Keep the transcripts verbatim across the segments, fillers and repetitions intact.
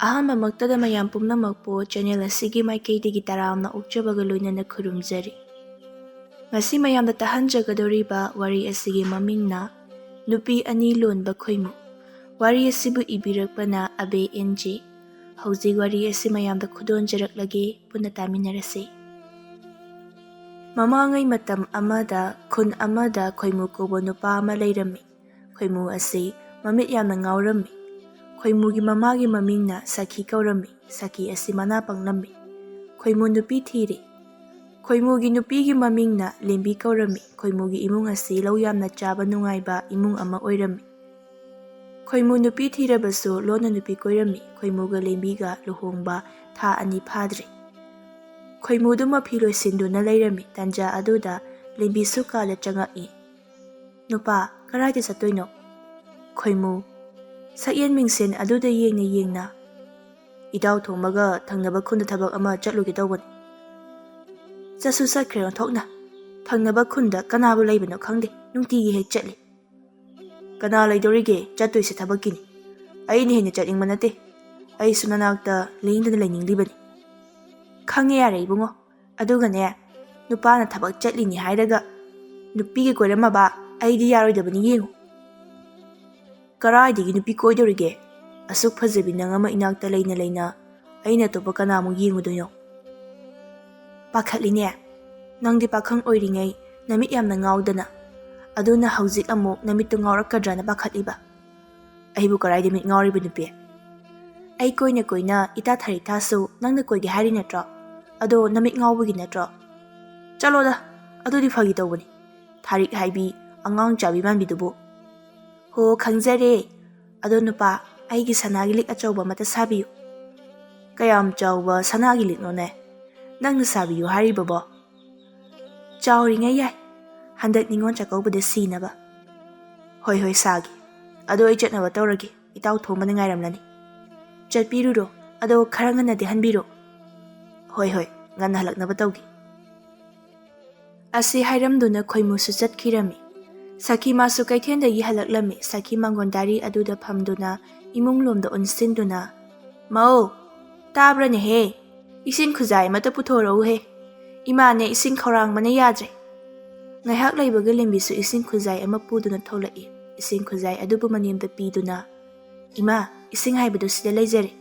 ꯑꯍꯥꯟꯕꯃꯛꯇꯗ ꯃꯌꯥꯝ ꯄꯨꯝꯅꯃꯛꯄꯨ ꯆꯦꯅꯦꯜ ꯑꯁꯤꯒꯤ ꯃꯥꯏꯀꯩꯗꯒꯤ ꯇꯔꯥꯝꯅ ꯑꯣꯛꯆꯕꯒ ꯂꯣꯏꯅꯅ ꯈꯨꯔꯨꯝꯖꯔꯤ꯫ ꯉꯁꯤ ꯃꯌꯥꯝꯗ ꯇꯥꯍꯟꯖꯒꯗꯧꯔꯤꯕ ꯋꯥꯔꯤ ꯑꯁꯤꯒꯤ ꯃꯃꯤꯡꯅ ꯅꯨꯄꯤ ꯑꯅꯤ ꯂꯣꯟꯕ ꯈꯣꯏꯃꯨ꯫ ꯋꯥꯔꯤ ꯑꯁꯤꯕꯨ ꯏꯕꯤꯔꯛꯄꯅ ꯑꯕꯦ ꯑꯦꯟ ꯖꯦ꯫ ꯍꯧꯖꯤꯛ ꯋꯥꯔꯤ ꯑꯁꯤ ꯃꯌꯥꯝꯗ ꯈꯨꯗꯣꯟꯖꯔꯛꯂꯒꯦ, ꯄꯨꯟꯅ ꯇꯥꯃꯤꯟꯅꯔꯁꯤ꯫ ꯃꯃꯥꯡꯉꯩ ꯃꯇꯝ ꯑꯃꯗ ꯈꯨꯟ ꯑꯃꯗ ꯈꯣꯏꯃꯨ ꯀꯧꯕ ꯅꯨꯄꯥ ꯑꯃ ꯂꯩꯔꯝꯃꯤ꯫ ꯈꯣꯏꯃꯨ ꯑꯁꯤ ꯃꯃꯤꯠ ꯌꯥꯝꯅ ꯉꯥꯎꯔꯝꯃꯤ꯫ ꯈꯣꯏꯃꯨꯒꯤ ꯃꯃꯥꯒꯤ ꯃꯃꯤꯡꯅ ꯁꯈꯤ ꯀꯧꯔꯝꯃꯤ꯫ ꯁꯈꯤ ꯑꯁꯤ ꯃꯅꯥ ꯄꯪꯂꯝꯃꯤ꯫ ꯈꯣꯏꯃꯨ ꯅꯨꯄꯤ ꯊꯤꯔꯦ꯫ ꯈꯣꯏꯃꯨꯒꯤ ꯅꯨꯄꯤꯒꯤ ꯃꯃꯤꯡꯅ ꯂꯦꯝꯕꯤ ꯀꯧꯔꯝꯃꯤ꯫ ꯈꯣꯏꯃꯨꯒꯤ ꯏꯃꯨꯡ ꯑꯁꯤ ꯂꯧ ꯌꯥꯝꯅ ꯆꯥꯕ ꯅꯨꯡꯉꯥꯏꯕ ꯏꯃꯨꯡ ꯑꯃ ꯑꯣꯏꯔꯝꯃꯤ꯫ ꯈꯣꯏꯃꯨ ꯅꯨꯄꯤ ꯊꯤꯔꯕꯁꯨ ꯂꯣꯟꯅ ꯅꯨꯄꯤ ꯀꯣꯏꯔꯝꯃꯤ꯫ ꯈꯣꯏꯃꯨꯒ ꯂꯦꯝꯕꯤꯒ ꯂꯨꯍꯣꯡꯕ ꯊꯥ ꯑꯅꯤ ꯐꯥꯗ꯭ꯔꯤ꯫ ꯈꯣꯏꯃꯨꯗꯨ ꯃꯐꯤ ꯂꯣꯏꯁꯤꯟꯗꯨꯅ ꯂꯩꯔꯝꯃꯤ꯫ ꯇꯟꯖꯥ ꯑꯗꯨꯗ ꯂꯦꯝꯕꯤꯁꯨ ꯀꯥꯗ ꯆꯪꯉꯛꯏ꯫ "ꯅꯨꯄꯥ, ꯀꯔꯥꯏꯗ ꯆꯠꯇꯣꯏꯅꯣ?" ꯈꯣꯏꯃꯨ, "ꯁꯛꯌꯦꯟ ꯃꯤꯡꯁꯦꯟ ꯑꯗꯨꯗ ꯌꯦꯡꯅ ꯌꯦꯡꯅ ꯏꯇꯥꯎ ꯊꯣꯝꯕꯒ ꯊꯪꯅꯕ ꯈꯨꯟꯗ ꯊꯕꯛ ꯑꯃ ꯆꯠꯂꯨꯒꯦ ꯇꯧꯕꯅꯤ꯫ ꯆꯠꯁꯨ ꯆꯠꯈ꯭ꯔꯦ ꯑꯣꯟꯊꯣꯛꯅ꯫ ꯊꯪꯅꯕ ꯈꯨꯟꯗ ꯀꯅꯥꯕꯨ ꯂꯩꯕꯅꯣ ꯈꯪꯗꯦ, ꯅꯨꯡꯇꯤꯒꯤ ꯍꯦꯛ ꯆꯠꯂꯤ꯫ ꯀꯅꯥ ꯂꯩꯗꯣꯔꯤꯒꯦ? ꯆꯠꯇꯣꯏꯁꯦ ꯊꯕꯛꯀꯤꯅꯤ꯫ ꯑꯩꯅ ꯍꯦꯟꯅ ꯆꯠꯅꯤꯡꯕ ꯅꯠꯇꯦ꯫ ꯑꯩꯁꯨ ꯅꯅꯥꯛꯇ ꯂꯦꯡꯗꯅ ꯂꯩꯅꯤꯡꯂꯤꯕꯅꯤ꯫" "ꯈꯪꯉꯦ ꯌꯥꯔꯦ ꯏꯕꯨꯡꯉꯣ꯫ ꯑꯗꯨꯒꯅꯦ, ꯅꯨꯄꯥꯅ ꯊꯕꯛ ꯆꯠꯂꯤꯅꯤ ꯍꯥꯏꯔꯒ ꯅꯨꯄꯤꯒ ꯀꯣꯏꯔꯝꯃꯕ ꯑꯩꯗꯤ ꯌꯥꯔꯣꯏꯗꯕꯅꯤ ꯌꯦꯡꯉꯨ꯫" "ꯀꯔꯥꯏꯗꯒꯤ ꯅꯨꯄꯤ ꯀꯣꯏꯗꯧꯔꯤꯒꯦ? ꯑꯁꯨꯛ ꯐꯖꯕꯤ ꯅꯪ ꯑꯃ ꯏꯅꯥꯛꯇ ꯂꯩꯅ ꯂꯩꯅ ꯑꯩꯅ ꯑꯇꯣꯞꯄ ꯀꯅꯥꯃꯨꯛ ꯌꯦꯡꯉꯨꯗꯣꯏꯅꯣ?" "ꯄꯥꯈꯠꯂꯤꯅꯦ꯫ ꯅꯪꯗꯤ ꯄꯥꯈꯪ ꯑꯣꯏꯔꯤꯉꯩ ꯅꯃꯤꯠ ꯌꯥꯝꯅ ꯉꯥꯎꯗꯅ, ꯑꯗꯨꯅ ꯍꯧꯖꯤꯛ ꯑꯃꯨꯛ ꯅꯃꯤꯠꯇꯨ ꯉꯥꯎꯔꯛꯀꯗ꯭ꯔꯅ ꯄꯥꯈꯠꯂꯤꯕ?" "ꯑꯩꯕꯨ ꯀꯔꯥꯏꯗ ꯃꯤꯠ ꯉꯥꯎꯔꯤꯕ ꯅꯨꯄꯤ? ꯑꯩ ꯀꯣꯏꯅ ꯀꯣꯏꯅ ꯏꯇꯥ ꯊꯥꯔꯤꯊꯥꯁꯨ ꯅꯪꯅ ꯀꯣꯏꯒꯦ ꯍꯥꯏꯔꯤ ꯅꯠꯇ꯭ꯔꯣ? ꯑꯗꯣ ꯅꯃꯤꯠ ꯉꯥꯎꯕꯒꯤ ꯅꯠꯇ꯭ꯔꯣ? ꯆꯠꯂꯣꯗ, ꯑꯗꯨꯗꯤ ꯐꯥꯒꯤ ꯇꯧꯕꯅꯤ꯫ ꯊꯥꯔꯤꯛ ꯍꯥꯏꯕꯤ ꯑꯉꯥꯡ ꯆꯥꯕꯤ ꯃꯥꯟꯕꯤꯗꯨꯕꯨ꯫" "ꯍꯣ, ꯈꯪꯖꯔꯦ꯫ ꯑꯗꯣ ꯅꯨꯄꯥ, ꯑꯩꯒꯤ ꯁꯅꯥꯒꯤ ꯂꯤꯛ ꯑꯆꯧꯕ ꯑꯃꯠꯇ ꯁꯥꯕꯤꯌꯨ꯫" "ꯀꯌꯥꯝ ꯆꯥꯎꯕ ꯁꯅꯥꯒꯤ ꯂꯤꯛꯅꯣꯅꯦ ꯅꯪꯅ ꯁꯥꯕꯤꯌꯨ ꯍꯥꯏꯔꯤꯕꯕꯣ?" "ꯆꯥꯎꯔꯤꯉꯩ ꯌꯥꯏ, ꯍꯟꯗꯛ ꯅꯤꯉꯣꯜ ꯆꯥꯛꯀꯧꯕꯗ ꯁꯤꯅꯕ꯫" "ꯍꯣꯏ ꯍꯣꯏ, ꯁꯥꯒꯦ꯫ ꯑꯗꯣ ꯑꯩ ꯆꯠꯅꯕ ꯇꯧꯔꯒꯦ, ꯏꯇꯥꯎ ꯊꯣꯝꯕꯅ ꯉꯥꯏꯔꯝꯂꯅꯤ꯫ ꯆꯠꯄꯤꯔꯨꯔꯣ, ꯑꯗꯣ ꯈꯔ ꯉꯟꯅꯗꯤ ꯍꯟꯕꯤꯔꯣ꯫" "ꯍꯣꯏ ꯍꯣꯏ, ꯉꯟꯅ ꯍꯜꯂꯛꯅꯕ ꯇꯧꯒꯦ꯫" ꯑꯁꯤ ꯍꯥꯏꯔꯝꯗꯨꯅ ꯈꯣꯏꯃꯨꯁꯨ ꯆꯠꯈꯤꯔꯝꯃꯤ꯫ ꯁꯈꯤ ꯃꯥꯁꯨ ꯀꯩꯊꯦꯜꯗꯒꯤ ꯍꯜꯂꯛꯂꯝꯃꯤ꯫ ꯁꯈꯤ ꯃꯥꯡꯒꯣꯟꯗꯥꯔꯤ ꯑꯗꯨꯗ ꯐꯝꯗꯨꯅ ꯏꯃꯨꯡ ꯂꯣꯝꯗ ꯑꯣꯟꯁꯤꯟꯗꯨꯅ, "ꯃꯧ, ꯇꯥꯕ꯭ꯔꯅꯦꯍꯦ? ꯏꯁꯤꯡ ꯈꯨꯖꯥꯏ ꯑꯃꯠꯇ ꯄꯨꯊꯣꯔꯛꯎꯍꯦ꯫ ꯏꯃꯥꯅꯦ ꯏꯁꯤꯡ ꯈꯧꯔꯥꯡꯕꯅ ꯌꯥꯗ꯭ꯔꯦ꯫" ꯉꯥꯏꯍꯥꯛ ꯂꯩꯕꯒ ꯂꯦꯝꯕꯤꯁꯨ ꯏꯁꯤꯡ ꯈꯨꯖꯥꯏ ꯑꯃ ꯄꯨꯗꯨꯅ ꯊꯣꯛꯂꯛꯏ꯫ ꯏꯁꯤꯡ ꯈꯨꯖꯥꯏ ꯑꯗꯨꯕꯨ ꯃꯅꯦꯝꯗ ꯄꯤꯗꯨꯅ, "ꯏꯃꯥ, ꯏꯁꯤꯡ ꯍꯥꯏꯕꯗꯨ ꯁꯤꯗ ꯂꯩꯖꯔꯦ꯫"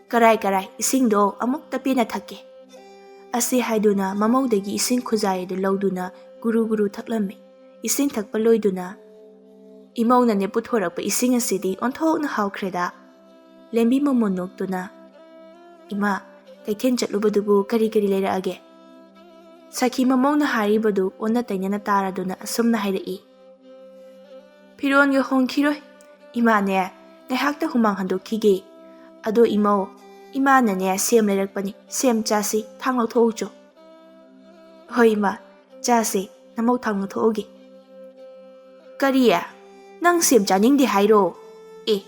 "ꯀꯔꯥꯏ ꯀꯔꯥꯏ, ꯏꯁꯤꯡꯗꯣ ꯑꯃꯨꯛꯇ ꯄꯦꯟꯅ ꯊꯛꯀꯦ꯫" ꯑꯁꯤ ꯍꯥꯏꯗꯨꯅ ꯃꯃꯧꯗꯒꯤ ꯏꯁꯤꯡ ꯈꯨꯖꯥꯏ ꯑꯗꯨ ꯂꯧꯗꯨꯅ ꯒꯨꯔꯨ ꯒꯨꯔꯨ ꯊꯛꯂꯝꯃꯤ꯫ ꯏꯁꯤꯡ ꯊꯛꯄ ꯂꯣꯏꯗꯨꯅ, "ꯏꯃꯧꯅꯅꯦ ꯄꯨꯊꯣꯔꯛꯄ ꯏꯁꯤꯡ ꯑꯁꯤꯗꯤ ꯑꯣꯟꯊꯣꯛꯅ ꯍꯥꯎꯈ꯭ꯔꯦꯗ꯫" ꯂꯦꯝꯕꯤ ꯃꯃꯣꯟ ꯅꯣꯛꯇꯨꯅ, "ꯏꯃꯥ, ꯀꯩꯊꯦꯜ ꯆꯠꯂꯨꯕꯗꯨꯕꯨ ꯀꯔꯤ ꯀꯔꯤ ꯂꯩꯔꯛꯑꯒꯦ?" ꯁꯈꯤ ꯃꯃꯧꯅ ꯍꯥꯏꯔꯤꯕꯗꯨ ꯑꯣꯟꯅ ꯇꯩꯅꯅ ꯇꯥꯔꯗꯨꯅ ꯑꯁꯨꯝꯅ ꯍꯥꯏꯔꯛꯏ, "ꯐꯤꯔꯣꯟꯒ ꯍꯣꯡꯈꯤꯔꯣꯏ꯫ ꯏꯃꯥꯅꯦ, ꯉꯥꯏꯍꯥꯛꯇ ꯍꯨꯃꯥꯡ ꯍꯟꯗꯣꯛꯈꯤꯒꯦ꯫ ꯑꯗꯣ ꯏꯃꯧ, ꯏꯃꯥꯅꯅꯦ ꯁꯦꯝ ꯂꯩꯔꯛꯄꯅꯤ, ꯁꯦꯝ ꯆꯥꯁꯤ, ꯊꯥꯡ ꯂꯧꯊꯣꯛꯎꯆꯣ꯫" "ꯍꯣꯏ ꯏꯃꯥ, ꯆꯥꯁꯦ, ꯅꯃꯧ ꯊꯥꯡ ꯂꯧꯊꯣꯛꯎꯒꯦ꯫" "ꯀꯔꯤ? ꯅꯪ ꯁꯦꯝ ꯆꯥꯅꯤꯡꯗꯦ ꯍꯥꯏꯔꯣ? ꯑꯦ,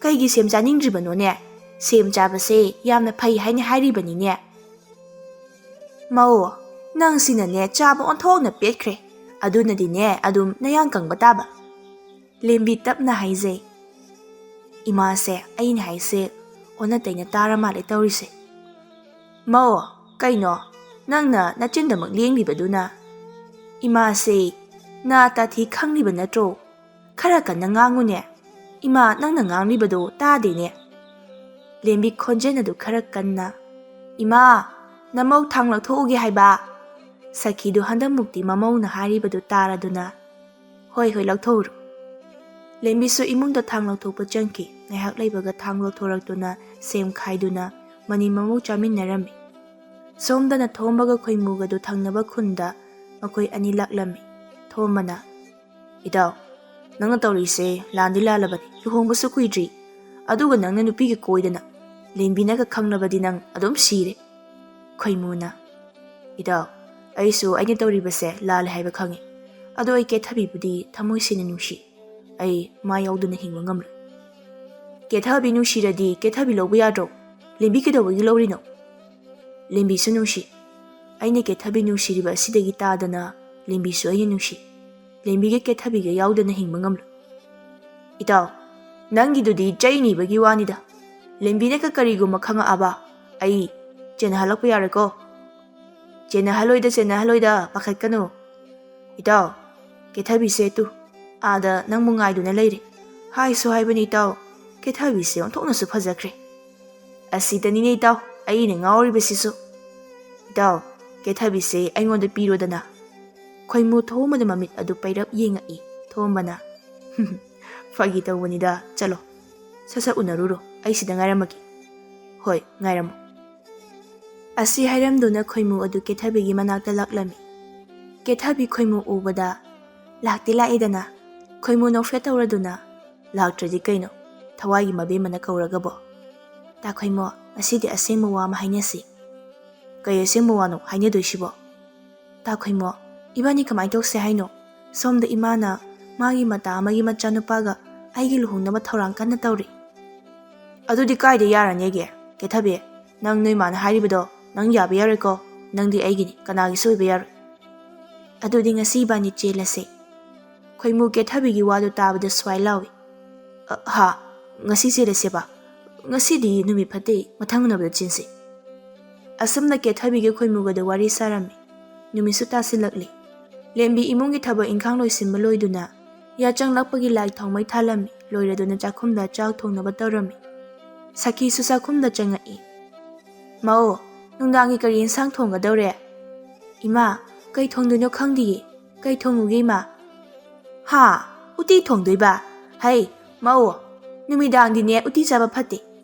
ꯀꯩꯒꯤ ꯁꯦꯝ ꯆꯥꯅꯤꯡꯗ꯭ꯔꯤꯕꯅꯣꯅꯦ? ꯁꯦꯝ ꯆꯥꯕꯁꯦ ꯌꯥꯝꯅ ꯐꯩ ꯍꯥꯏꯅ ꯍꯥꯏꯔꯤꯕꯅꯤꯅꯦ꯫" "ꯃꯧ, ꯅꯪꯁꯤꯅꯅꯦ ꯆꯥꯕ ꯑꯣꯟꯊꯣꯛꯅ ꯄꯦꯠꯈ꯭ꯔꯦ꯫ ꯑꯗꯨꯅꯗꯤꯅꯦ ꯑꯗꯨꯝ ꯅꯌꯥꯡ ꯀꯪꯕ ꯇꯥꯕ꯫" ꯂꯦꯝꯕꯤ ꯇꯞꯅ ꯍꯥꯏꯖꯩ꯫ ꯏꯃꯥꯁꯦ ꯑꯩꯅ ꯍꯥꯏꯁꯦ ꯑꯣꯟꯅ ꯇꯩꯅ ꯇꯥꯔ ꯃꯥꯜꯂꯦ ꯇꯧꯔꯤꯁꯦ꯫ "ꯃꯧ, ꯀꯩꯅꯣ? ꯅꯪꯅ ꯅꯆꯤꯟꯗꯃꯛ ꯂꯦꯡꯂꯤꯕꯗꯨꯅ?" "ꯏꯃꯥꯁꯦ ꯅꯥ ꯇꯥꯊꯤ ꯈꯪꯂꯤꯕ ꯅꯠꯇ꯭ꯔꯣ? ꯈꯔ ꯀꯟꯅ ꯉꯥꯡꯉꯨꯅꯦ꯫ ꯏꯃꯥ, ꯅꯪꯅ ꯉꯥꯡꯂꯤꯕꯗꯣ ꯇꯥꯗꯦꯅꯦ꯫" ꯂꯦꯝꯕꯤ ꯈꯣꯟꯖꯦꯜ ꯑꯗꯨ ꯈꯔ ꯀꯟꯅ, "ꯏꯃꯥ, ꯅꯃꯧ ꯊꯥꯡ ꯂꯧꯊꯣꯛꯎꯒꯦ ꯍꯥꯏꯕ꯫" ꯁꯈꯤꯗꯨ ꯍꯟꯗꯛꯃꯨꯛꯇꯤ ꯃꯃꯧꯅ ꯍꯥꯏꯔꯤꯕꯗꯨ ꯇꯥꯔꯗꯨꯅ, "ꯍꯣꯏ, ꯍꯣꯏ, ꯂꯧꯊꯣꯛꯎꯔꯣ꯫" ꯂꯦꯝꯕꯤꯁꯨ ꯏꯃꯨꯡꯗ ꯊꯥꯡ ꯂꯧꯊꯣꯛꯄ ꯆꯪꯈꯤ꯫ ꯉꯥꯏꯍꯥꯛ ꯂꯩꯕꯒ ꯊꯥꯡ ꯂꯧꯊꯣꯔꯛꯇꯨꯅ ꯁꯦꯝ ꯈꯥꯏꯗꯨꯅ ꯃꯅꯤ ꯃꯃꯧ ꯆꯥꯃꯤꯟꯅꯔꯝꯃꯤ꯫ ꯁꯣꯝꯗꯅ ꯊꯣꯝꯕꯒ ꯈꯣꯏꯃꯨꯒꯗꯨ ꯊꯪꯅꯕ ꯈꯨꯟꯗ ꯃꯈꯣꯏ ꯑꯅꯤ ꯂꯥꯛꯂꯝꯃꯤ꯫ ꯊꯣꯝꯕꯅ, "ꯏꯇꯥꯎ, ꯅꯪꯅ ꯇꯧꯔꯤꯁꯦ ꯂꯥꯟꯗꯤ ꯂꯥꯜꯂꯕꯅꯤ, ꯂꯨꯍꯣꯡꯕꯁꯨ ꯀꯨꯏꯗ꯭ꯔꯤ, ꯑꯗꯨꯒ ꯅꯪꯅ ꯅꯨꯄꯤꯒ ꯀꯣꯏꯗꯅ, ꯂꯦꯝꯕꯤꯅꯒ ꯈꯪꯂꯕꯗꯤ ꯅꯪ ꯑꯗꯨꯝ ꯁꯤꯔꯦ꯫" ꯈꯣꯏꯃꯨꯅ, "ꯏꯇꯥꯎ, ꯑꯩꯁꯨ ꯑꯩꯅ ꯇꯧꯔꯤꯕꯁꯦ ꯂꯥꯜꯂꯦ ꯍꯥꯏꯕ ꯈꯪꯉꯤ, ꯑꯗꯣ ꯑꯩ ꯀꯦꯊꯕꯤꯕꯨꯗꯤ ꯊꯃꯣꯏ ꯁꯦꯡꯅ ꯅꯨꯡꯁꯤ꯫ ꯑꯩ ꯃꯥ ꯌꯥꯎꯗꯅ ꯍꯤꯡꯕ ꯉꯝꯂꯣꯏ꯫" "ꯀꯦꯊꯕꯤ ꯅꯨꯡꯁꯤꯔꯗꯤ ꯀꯦꯊꯕꯤ ꯂꯧꯕ ꯌꯥꯗ꯭ꯔꯣ? ꯂꯦꯝꯕꯤ ꯀꯩꯗꯧꯕꯒꯤ ꯂꯧꯔꯤꯅꯣ?" "ꯂꯦꯝꯕꯤꯁꯨ ꯅꯨꯡꯁꯤ꯫ ꯑꯩꯅ ꯀꯦꯊꯕꯤ ꯅꯨꯡꯁꯤꯔꯤꯕ ꯑꯁꯤꯗꯒꯤ ꯇꯥꯗꯅ ꯂꯦꯝꯕꯤꯁꯨ ꯑꯩꯅ ꯅꯨꯡꯁꯤ꯫ ꯂꯦꯝꯕꯤꯒ ꯀꯦꯊꯕꯤꯒ ꯌꯥꯎꯗꯅ ꯍꯤꯡꯕ ꯉꯝꯂꯣꯏ꯫" "ꯏꯇꯥꯎ, ꯅꯪꯒꯤꯗꯨꯗꯤ ꯆꯩ ꯅꯤꯕꯒꯤ ꯋꯥꯅꯤꯗ꯫ ꯂꯦꯝꯕꯤꯅꯒ ꯀꯔꯤꯒꯨꯝꯕ ꯈꯪꯉꯛꯑꯕ ꯑꯩ ꯆꯦꯟꯅꯍꯜꯂꯛꯄ ꯌꯥꯔꯣꯏꯀꯣ꯫ "ꯆꯦꯟꯅꯍꯜꯂꯣꯏꯗ, ꯆꯦꯟꯅꯍꯜꯂꯣꯏꯗ, ꯄꯥꯈꯠꯀꯅꯨ꯫ ꯏꯇꯥꯎ, ꯀꯦꯊꯕꯤꯁꯦ ꯇꯨ, ꯑꯥꯗ ꯅꯪꯕꯨ ꯉꯥꯏꯗꯨꯅ ꯂꯩꯔꯦ꯫ ꯍꯥꯏꯁꯨ ꯍꯥꯏꯕꯅꯤ ꯏꯇꯥꯎ, ꯀꯦꯊꯕꯤꯁꯦ ꯑꯣꯟꯊꯣꯛꯅꯁꯨ ꯐꯖꯈ꯭ꯔꯦ꯫ ꯑꯁꯤꯗꯅꯤꯅꯦ ꯏꯇꯥꯎ ꯑꯩꯅ ꯉꯥꯎꯔꯤꯕꯁꯤꯁꯨ꯫ ꯏꯇꯥꯎ, ꯀꯦꯊꯕꯤꯁꯦ ꯑꯩꯉꯣꯟꯗ ꯄꯤꯔꯣꯗꯅ꯫" ꯈꯣꯏꯃꯨ ꯊꯣꯝꯕꯗ ꯃꯃꯤꯠ ꯑꯗꯨ ꯄꯩꯔꯞ ꯌꯦꯡꯉꯛꯏ꯫ ꯊꯣꯝꯕꯅ, "ꯐꯥꯒꯤ ꯇꯧꯕꯅꯤꯗ, ꯆꯠꯂꯣ꯫ ꯁꯠ ꯁꯠ ꯎꯅꯔꯨꯔꯣ, ꯑꯩ ꯁꯤꯗ ꯉꯥꯏꯔꯝꯃꯒꯦ꯫" "ꯍꯣꯏ, ꯉꯥꯏꯔꯝꯃꯣ꯫" ꯑꯁꯤ ꯍꯥꯏꯔꯝꯗꯨꯅ ꯈꯣꯏꯃꯨ ꯑꯗꯨ ꯀꯦꯊꯕꯤꯒꯤ ꯃꯅꯥꯛꯇ ꯂꯥꯛꯂꯝꯃꯤ꯫ ꯀꯦꯊꯕꯤ ꯈꯣꯏꯃꯨ ꯎꯕꯗ, "ꯂꯥꯛꯇꯤ ꯂꯥꯛꯑꯦꯗꯅ?" ꯈꯣꯏꯃꯨ ꯅꯣꯛꯐꯦꯠ ꯇꯧꯔꯗꯨꯅ, "ꯂꯥꯛꯇ꯭ꯔꯗꯤ ꯀꯩꯅꯣ, ꯊꯋꯥꯏꯒꯤ ꯃꯕꯦꯝꯃꯅ ꯀꯧꯔꯒꯕꯣ?" "ꯇꯥ ꯈꯣꯏꯃꯨ, ꯉꯁꯤꯗꯤ ꯑꯁꯦꯡꯕ ꯋꯥ ꯑꯃ ꯍꯥꯏꯅꯁꯤ꯫" "ꯀꯩ ꯑꯁꯦꯡꯕ ꯋꯥꯅꯣ ꯍꯥꯏꯅꯗꯣꯏꯁꯤꯕꯣ?" "ꯇꯥ ꯈꯣꯏꯃꯨ, ꯏꯕꯥꯅꯤ ꯀꯃꯥꯏꯅ ꯇꯧꯁꯦ ꯍꯥꯏꯅꯣ? ꯁꯣꯝꯗ ꯏꯃꯥꯅ ꯃꯥꯒꯤ ꯃꯇꯥ ꯑꯃꯒꯤ ꯃꯆꯥꯅꯨꯄꯥꯒ ꯑꯩꯒꯤ ꯂꯨꯍꯣꯡꯅꯕ ꯊꯧꯔꯥꯡ ꯀꯟꯅ ꯇꯧꯔꯤ꯫" "ꯑꯗꯨꯗꯤ ꯀꯥꯏꯗ ꯌꯥꯔꯅꯦꯒꯦ? ꯀꯦꯊꯕꯤ, ꯅꯪ ꯅꯣꯏ ꯃꯥꯅ ꯍꯥꯏꯔꯤꯕꯗꯣ ꯅꯪ ꯌꯥꯕ ꯌꯥꯔꯣꯏꯀꯣ꯫ ꯅꯪꯗꯤ ꯑꯩꯒꯤꯅꯤ, ꯀꯅꯥꯒꯤꯁꯨ ꯑꯣꯏꯕ ꯌꯥꯔꯣꯏ꯫" "ꯑꯗꯨꯗꯤ ꯉꯁꯤ ꯏꯕꯥꯅꯤ ꯆꯦꯜꯂꯁꯦ꯫" ꯈꯣꯏꯃꯨ ꯀꯦꯊꯕꯤꯒꯤ ꯋꯥꯗꯨ ꯇꯥꯕꯗ ꯁ꯭ꯋꯥꯏ ꯂꯥꯎꯏ꯫ "ꯑ, ꯍꯥ? ꯉꯁꯤ ꯆꯦꯜꯂꯁꯦꯕ? ꯉꯁꯤꯗꯤ ꯅꯨꯃꯤꯠ ꯐꯠꯇꯦ, ꯃꯊꯪ ꯎꯅꯕꯗ ꯆꯦꯟꯁꯤ꯫" ꯑꯁꯨꯝꯅ ꯀꯦꯊꯕꯤꯒ ꯈꯣꯏꯃꯨꯒꯗ ꯋꯥꯔꯤ ꯁꯥꯔꯝꯃꯤ꯫ ꯅꯨꯃꯤꯠꯁꯨ ꯇꯥꯁꯤꯜꯂꯛꯂꯤ꯫ ꯂꯦꯝꯕꯤ ꯏꯃꯨꯡꯒꯤ ꯊꯕꯛ ꯏꯪꯈꯥꯡ ꯂꯣꯏꯁꯤꯟꯕ ꯂꯣꯏꯗꯨꯅ ꯌꯥꯆꯪꯂꯛꯄꯒꯤ ꯂꯥꯏ ꯊꯥꯎꯃꯩ ꯊꯥꯜꯂꯝꯃꯤ꯫ ꯂꯣꯏꯔꯗꯨꯅ ꯆꯥꯛꯈꯨꯝꯗ ꯆꯥꯛ ꯊꯣꯡꯅꯕ ꯇꯧꯔꯝꯃꯤ꯫ ꯁꯈꯤꯁꯨ ꯆꯥꯛꯈꯨꯝꯗ ꯆꯪꯉꯛꯏ꯫ "ꯃꯧ, ꯅꯨꯡꯗꯥꯡꯒꯤ ꯀꯔꯤ ꯏꯟꯁꯥꯡ ꯊꯣꯡꯒꯗꯧꯔꯦ?" "ꯏꯃꯥ, ꯀꯩ ꯊꯣꯡꯗꯣꯏꯅꯣ ꯈꯪꯗꯤꯌꯦ꯫ ꯀꯩ ꯊꯣꯡꯉꯨꯒꯦ, ꯏꯃꯥ?" "ꯍꯥ? ꯎꯇꯤ ꯊꯣꯡꯗꯣꯏꯕ? ꯍꯩ, ꯃꯧ, ꯅꯨꯃꯤꯗꯥꯡꯗꯤꯅꯦ ꯎꯇꯤ ꯆꯥꯕ ꯐꯠꯇꯦ꯫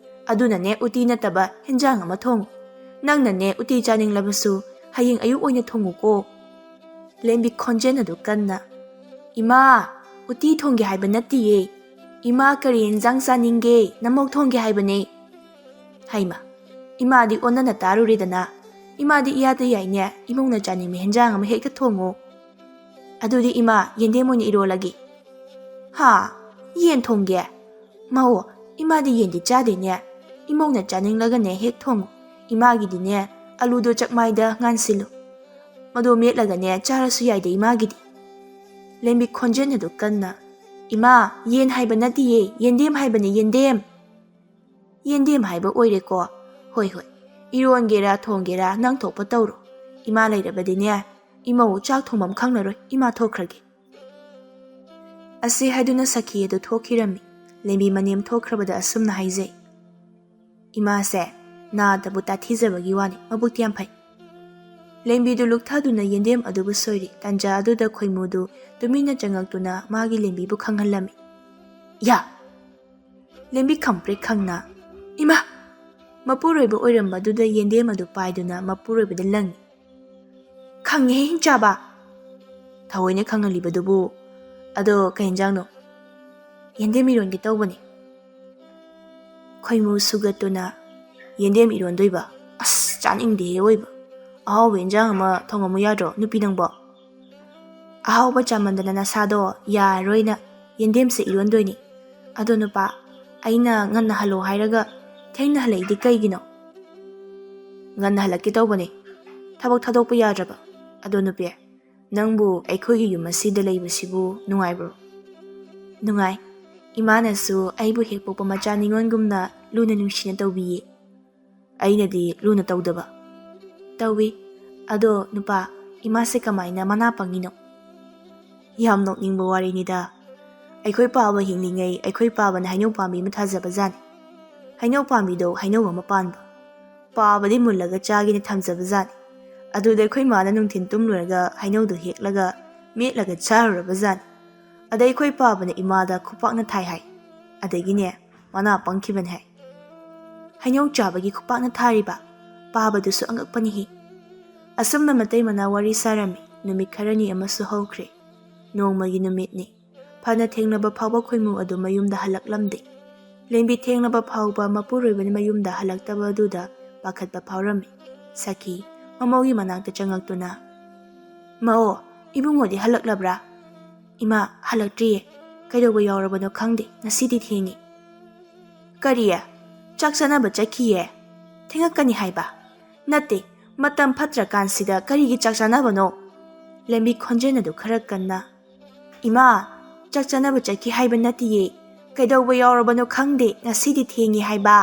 ꯑꯗꯨꯅꯅꯦ ꯎꯇꯤ ꯅꯠꯇꯕ ꯍꯦꯟꯖꯥꯡ ꯑꯃ ꯊꯣꯡꯉꯨ꯫ ꯅꯪꯅꯅꯦ ꯎꯇꯤ ꯆꯥꯅꯤꯡꯂꯕꯁꯨ ꯍꯌꯦꯡ ꯑꯌꯨꯛ ꯑꯣꯏꯅ ꯊꯣꯡꯉꯨꯀꯣ꯫" ꯂꯦꯝꯕꯤ ꯈꯣꯟꯖꯦꯜ ꯑꯗꯨ ꯀꯟꯅ, "ꯏꯃꯥ, ꯎꯇꯤ ꯊꯣꯡꯒꯦ ꯍꯥꯏꯕ ꯅꯠꯇꯤꯌꯦ꯫ ꯏꯃꯥ, ꯀꯔꯤ ꯏꯟꯖꯥꯡ ꯆꯥꯅꯤꯡꯒꯦ? ꯅꯃꯧ ꯊꯣꯡꯒꯦ ꯍꯥꯏꯕꯅꯦ꯫" ꯍꯩꯃ, ꯏꯃꯥꯗꯤ ꯑꯣꯟꯅꯅ ꯇꯥꯔꯨꯔꯦꯗꯅ꯫ "ꯏꯃꯥꯗꯤ ꯏꯌꯥꯗ ꯌꯥꯏꯅꯦ, ꯏꯃꯧꯅ ꯆꯥꯅꯤꯡꯕ ꯍꯦꯟꯖꯥꯡ ꯑꯃ ꯍꯦꯛꯇ ꯊꯣꯡꯉꯨ꯫" "ꯑꯗꯨꯗꯤ ꯏꯃꯥ, ꯌꯦꯟꯗꯦꯝ ꯑꯣꯏꯅ ꯏꯔꯣꯜꯂꯒꯦ꯫" "ꯍꯥ? ꯌꯦꯟ ꯊꯣꯡꯒꯦ? ꯃꯧ, ꯏꯃꯥꯗꯤ ꯌꯦꯟꯗꯤ ꯆꯥꯗꯦꯅꯦ꯫ ꯏꯃꯧꯅ ꯆꯥꯅꯤꯡꯂꯒꯅꯦ ꯍꯦꯛ ꯊꯣꯡꯉꯨ꯫ ꯏꯃꯥꯒꯤꯗꯤꯅꯦ ꯑꯂꯨꯗꯣ ꯆꯥꯛꯃꯥꯏꯗ ꯉꯥꯟꯁꯤꯜꯂꯨ꯫ ꯃꯗꯣ ꯃꯦꯠꯂꯒꯅꯦ ꯆꯥꯔꯁꯨ ꯌꯥꯏꯗ ꯏꯃꯥꯒꯤꯗꯤ꯫" ꯂꯦꯝꯕꯤ ꯈꯣꯟꯖꯦꯜ ꯑꯗꯨ ꯀꯟꯅ, "ꯏꯃꯥ, ꯌꯦꯟ ꯍꯥꯏꯕ ꯅꯠꯇꯤꯌꯦ, ꯌꯦꯟꯗꯦꯝ ꯍꯥꯏꯕꯅꯦ, ꯌꯦꯟꯗꯦꯝ!" "ꯌꯦꯟꯗꯦꯝ ꯍꯥꯏꯕ ꯑꯣꯏꯔꯦꯀꯣ꯫ ꯍꯣꯏ ꯍꯣꯏ, ꯏꯔꯣꯟꯒꯦꯔꯥ ꯊꯣꯡꯒꯦꯔꯥ ꯅꯪ ꯊꯣꯛꯄ ꯇꯧꯔꯣ꯫ ꯏꯃꯥ ꯂꯩꯔꯕꯗꯤꯅꯦ, ꯏꯃꯧ ꯆꯥꯛ ꯊꯣꯡꯐꯝ ꯈꯪꯂꯔꯣꯏ, ꯏꯃꯥ ꯊꯣꯛꯈ꯭ꯔꯒꯦ"꯫ ꯑꯁꯤ ꯍꯥꯏꯗꯨꯅ ꯁꯈꯤ ꯑꯗꯨ ꯊꯣꯛꯈꯤꯔꯝꯃꯤ꯫ ꯂꯦꯝꯕꯤ ꯃꯅꯦꯝ ꯊꯣꯛꯈ꯭ꯔꯕꯗ ꯑꯁꯨꯝꯅ ꯍꯥꯏꯖꯩ, "ꯏꯃꯥꯁꯦ ꯅꯥꯗꯕꯨ ꯇꯥꯊꯤꯖꯕꯒꯤ ꯋꯥꯅꯤ, ꯃꯕꯨꯛꯇꯤ ꯌꯥꯝ ꯐꯩ"꯫ ꯂꯦꯝꯕꯤꯗꯨ ꯂꯨꯛꯊꯗꯨꯅ ꯌꯦꯟꯗꯦꯝ ꯑꯗꯨꯕꯨ ꯁꯣꯏꯔꯤ꯫ ꯇꯟꯖꯥ ꯑꯗꯨꯗ ꯈꯣꯏꯃꯨꯗꯨ ꯇꯨꯃꯤꯟꯅ ꯆꯪꯉꯛꯇꯨꯅ ꯃꯥꯒꯤ ꯂꯦꯝꯕꯤꯕꯨ ꯈꯪꯍꯜꯂꯝꯃꯤ꯫ "ꯌꯥ!" ꯂꯦꯝꯕꯤ ꯈꯪꯄ꯭ꯔꯦꯛ ꯈꯪꯅ, "ꯏꯃꯥ!" ꯃꯄꯨꯔꯣꯏꯕ ꯑꯣꯏꯔꯝꯕꯗꯨꯗ ꯌꯦꯟꯗꯦꯝ ꯑꯗꯨ ꯄꯥꯏꯗꯨꯅ ꯃꯄꯨꯔꯣꯏꯕꯗ ꯂꯪꯉꯤ꯫ "ꯈꯪꯉꯦꯍꯦ, ꯍꯤꯡꯆꯥꯕ! ꯊꯑꯣꯏꯅ ꯈꯪꯍꯜꯂꯤꯕꯗꯨꯕꯨ꯫ ꯑꯗꯣ ꯀꯩ ꯌꯦꯟꯖꯥꯡꯅꯣ?" "ꯌꯦꯟꯗꯦꯝ ꯏꯔꯣꯟꯒꯦ ꯇꯧꯕꯅꯤ"꯫ ꯈꯣꯏꯃꯨ ꯁꯨꯒꯠꯇꯨꯅ, "ꯌꯦꯟꯗꯦꯝ ꯏꯔꯣꯟꯗꯣꯏꯕ? ꯑꯁ, ꯆꯥꯅꯤꯡꯗꯦꯍꯦ ꯑꯣꯏꯕ꯫ ꯑꯍꯥꯎꯕ ꯏꯟꯖꯥꯡ ꯑꯃ ꯊꯣꯡꯉꯝꯃꯨ ꯌꯥꯗ꯭ꯔꯣ, ꯅꯨꯄꯤ ꯅꯪꯕꯣ?" "ꯑꯍꯥꯎꯕ ꯆꯥꯃꯟꯗꯅ ꯅꯁꯥꯗꯣ ꯌꯥꯔꯔꯣꯏꯅ ꯌꯦꯟꯗꯦꯝꯁꯦ ꯏꯔꯣꯟꯗꯣꯏꯅꯤ꯫ ꯑꯗꯣ ꯅꯨꯄꯥ, ꯑꯩꯅ ꯉꯟꯅ ꯍꯜꯂꯣ ꯍꯥꯏꯔꯒ ꯊꯦꯡꯅ ꯍꯜꯂꯛꯏꯗꯤ ꯀꯩꯒꯤꯅꯣ?" "ꯉꯟꯅ ꯍꯜꯂꯛꯀꯦ ꯇꯧꯕꯅꯦ, ꯊꯕꯛ ꯊꯥꯗꯣꯛꯄ ꯌꯥꯗ꯭ꯔꯕ꯫ ꯑꯗꯣ ꯅꯨꯄꯤ, ꯅꯪꯕꯨ ꯑꯩꯈꯣꯏꯒꯤ ꯌꯨꯝ ꯑꯁꯤꯗ ꯂꯩꯕꯁꯤꯕꯨ ꯅꯨꯡꯉꯥꯏꯕ꯭ꯔꯣ?" "ꯅꯨꯡꯉꯥꯏ꯫ ꯏꯃꯥꯅꯁꯨ ꯑꯩꯕꯨ ꯍꯦꯛ ꯄꯣꯛꯄ ꯃꯆꯥ ꯅꯤꯉꯣꯜꯒꯨꯝꯅ ꯂꯨꯅ ꯅꯨꯡꯁꯤꯅ ꯇꯧꯕꯤꯌꯦ"꯫ "ꯑꯩꯅꯗꯤ ꯂꯨꯅ ꯇꯧꯗꯕ"꯫ "ꯇꯧꯏ꯫ ꯑꯗꯣ ꯅꯨꯄꯥ, ꯏꯃꯥꯁꯦ ꯀꯃꯥꯏꯅ ꯃꯅꯥ ꯄꯪꯉꯤꯅꯣ?" ꯌꯥꯝ ꯅꯣꯛꯅꯤꯡꯕ ꯋꯥꯔꯤꯅꯤꯗ꯫ ꯑꯩꯈꯣꯏ ꯄꯥꯕ ꯍꯤꯡꯂꯤꯉꯩ ꯑꯩꯈꯣꯏ ꯄꯥꯕꯅ ꯍꯩꯅꯧ ꯄꯥꯝꯕꯤ ꯑꯃ ꯊꯥꯖꯕꯖꯥꯠꯅꯤ꯫ ꯍꯩꯅꯧ ꯄꯥꯝꯕꯤꯗꯣ ꯍꯩꯅꯧ ꯑꯃ ꯄꯥꯟꯕ꯫ ꯄꯥꯕꯗꯤ ꯃꯨꯜꯂꯒ ꯆꯥꯒꯦꯅ ꯊꯝꯖꯕꯖꯥꯠꯅꯤ꯫ ꯑꯗꯨꯗ ꯑꯩꯈꯣꯏ ꯃꯥꯅ ꯅꯨꯡꯊꯤꯟ ꯇꯨꯝꯂꯨꯔꯒ ꯍꯩꯅꯧꯗꯣ ꯍꯦꯛꯂꯒ ꯃꯦꯠꯂꯒ ꯆꯥꯔꯨꯔꯕꯖꯥꯠꯅꯤ꯫ ꯑꯗꯩ ꯑꯩꯈꯣꯏ ꯄꯥꯕꯅ ꯏꯃꯥꯗ ꯈꯨꯄꯥꯛꯅ ꯊꯥꯏ ꯍꯥꯏ꯫ ꯑꯗꯒꯤꯅꯦ, ꯃꯅꯥ ꯄꯪꯈꯤꯕꯅꯦ ꯍꯥꯏ꯫ ꯍꯩꯅꯧ ꯆꯥꯕꯒꯤ ꯈꯨꯄꯥꯛꯅ ꯊꯥꯔꯤꯕ? ꯄꯥꯕꯗꯨꯁꯨ ꯑꯉꯛꯄꯅꯤꯍꯦ꯫ ꯑꯁꯨꯝꯅ ꯃꯇꯩ ꯃꯅꯥ ꯋꯥꯔꯤ ꯁꯥꯔꯝꯃꯤ꯫ ꯅꯨꯃꯤꯠ ꯈꯔꯅꯤ ꯑꯃꯁꯨ ꯍꯧꯈ꯭ꯔꯦ꯫ ꯅꯣꯡꯃꯒꯤ ꯅꯨꯃꯤꯠꯅꯤ꯫ ꯐꯅ ꯊꯦꯡꯂꯕ ꯐꯥꯎꯕ ꯈꯣꯏꯃꯨ ꯑꯗꯨ ꯃꯌꯨꯝꯗ ꯍꯜꯂꯛꯂꯝꯗꯦ꯫ ꯂꯦꯝꯕꯤ ꯊꯦꯡꯂꯕ ꯐꯥꯎꯕ ꯃꯄꯨꯔꯣꯏꯕꯅ ꯃꯌꯨꯝꯗ ꯍꯜꯂꯛꯇꯕ ꯑꯗꯨꯗ ꯄꯥꯈꯠꯄ ꯐꯥꯎꯔꯝꯃꯤ꯫ ꯁꯈꯤ ꯃꯃꯧꯒꯤ ꯃꯅꯥꯛꯇ ꯆꯪꯉꯛꯇꯨꯅ, "ꯃꯧ, ꯏꯕꯨꯡꯉꯣꯗꯤ ꯍꯜꯂꯛꯂꯕ꯭ꯔꯥ?" "ꯏꯃꯥ, ꯍꯜꯂꯛꯇ꯭ꯔꯤꯌꯦ꯫ ꯀꯩꯗꯧꯕ ꯌꯥꯎꯔꯕꯅꯣ ꯈꯪꯗꯦ, ꯉꯁꯤꯗꯤ ꯊꯦꯡꯉꯤ"꯫ "ꯀꯔꯤ? ꯆꯥꯛ ꯆꯥꯅꯕ ꯆꯠꯈꯤꯌꯦ? ꯊꯦꯡꯉꯛꯀꯅꯤ ꯍꯥꯏꯕ? ꯅꯠꯇꯦ, ꯃꯇꯝ ꯐꯠꯇ꯭ꯔꯀꯥꯟꯁꯤꯗ ꯀꯔꯤꯒꯤ ꯆꯥꯛ ꯆꯥꯅꯕꯅꯣ?" ꯂꯦꯝꯕꯤ ꯈꯣꯟꯖꯦꯜ ꯑꯗꯨ ꯈꯔ ꯀꯟꯅ, "ꯏꯃꯥ, ꯆꯥꯛ ꯆꯥꯅꯕ ꯆꯠꯈꯤ ꯍꯥꯏꯕ ꯅꯠꯇꯤꯌꯦ꯫ "ꯀꯩꯗꯧꯕ ꯌꯥꯎꯔꯕꯅꯣ ꯈꯪꯗꯦ, ꯉꯁꯤꯗꯤ ꯊꯦꯡꯉꯤ ꯍꯥꯏꯕ?"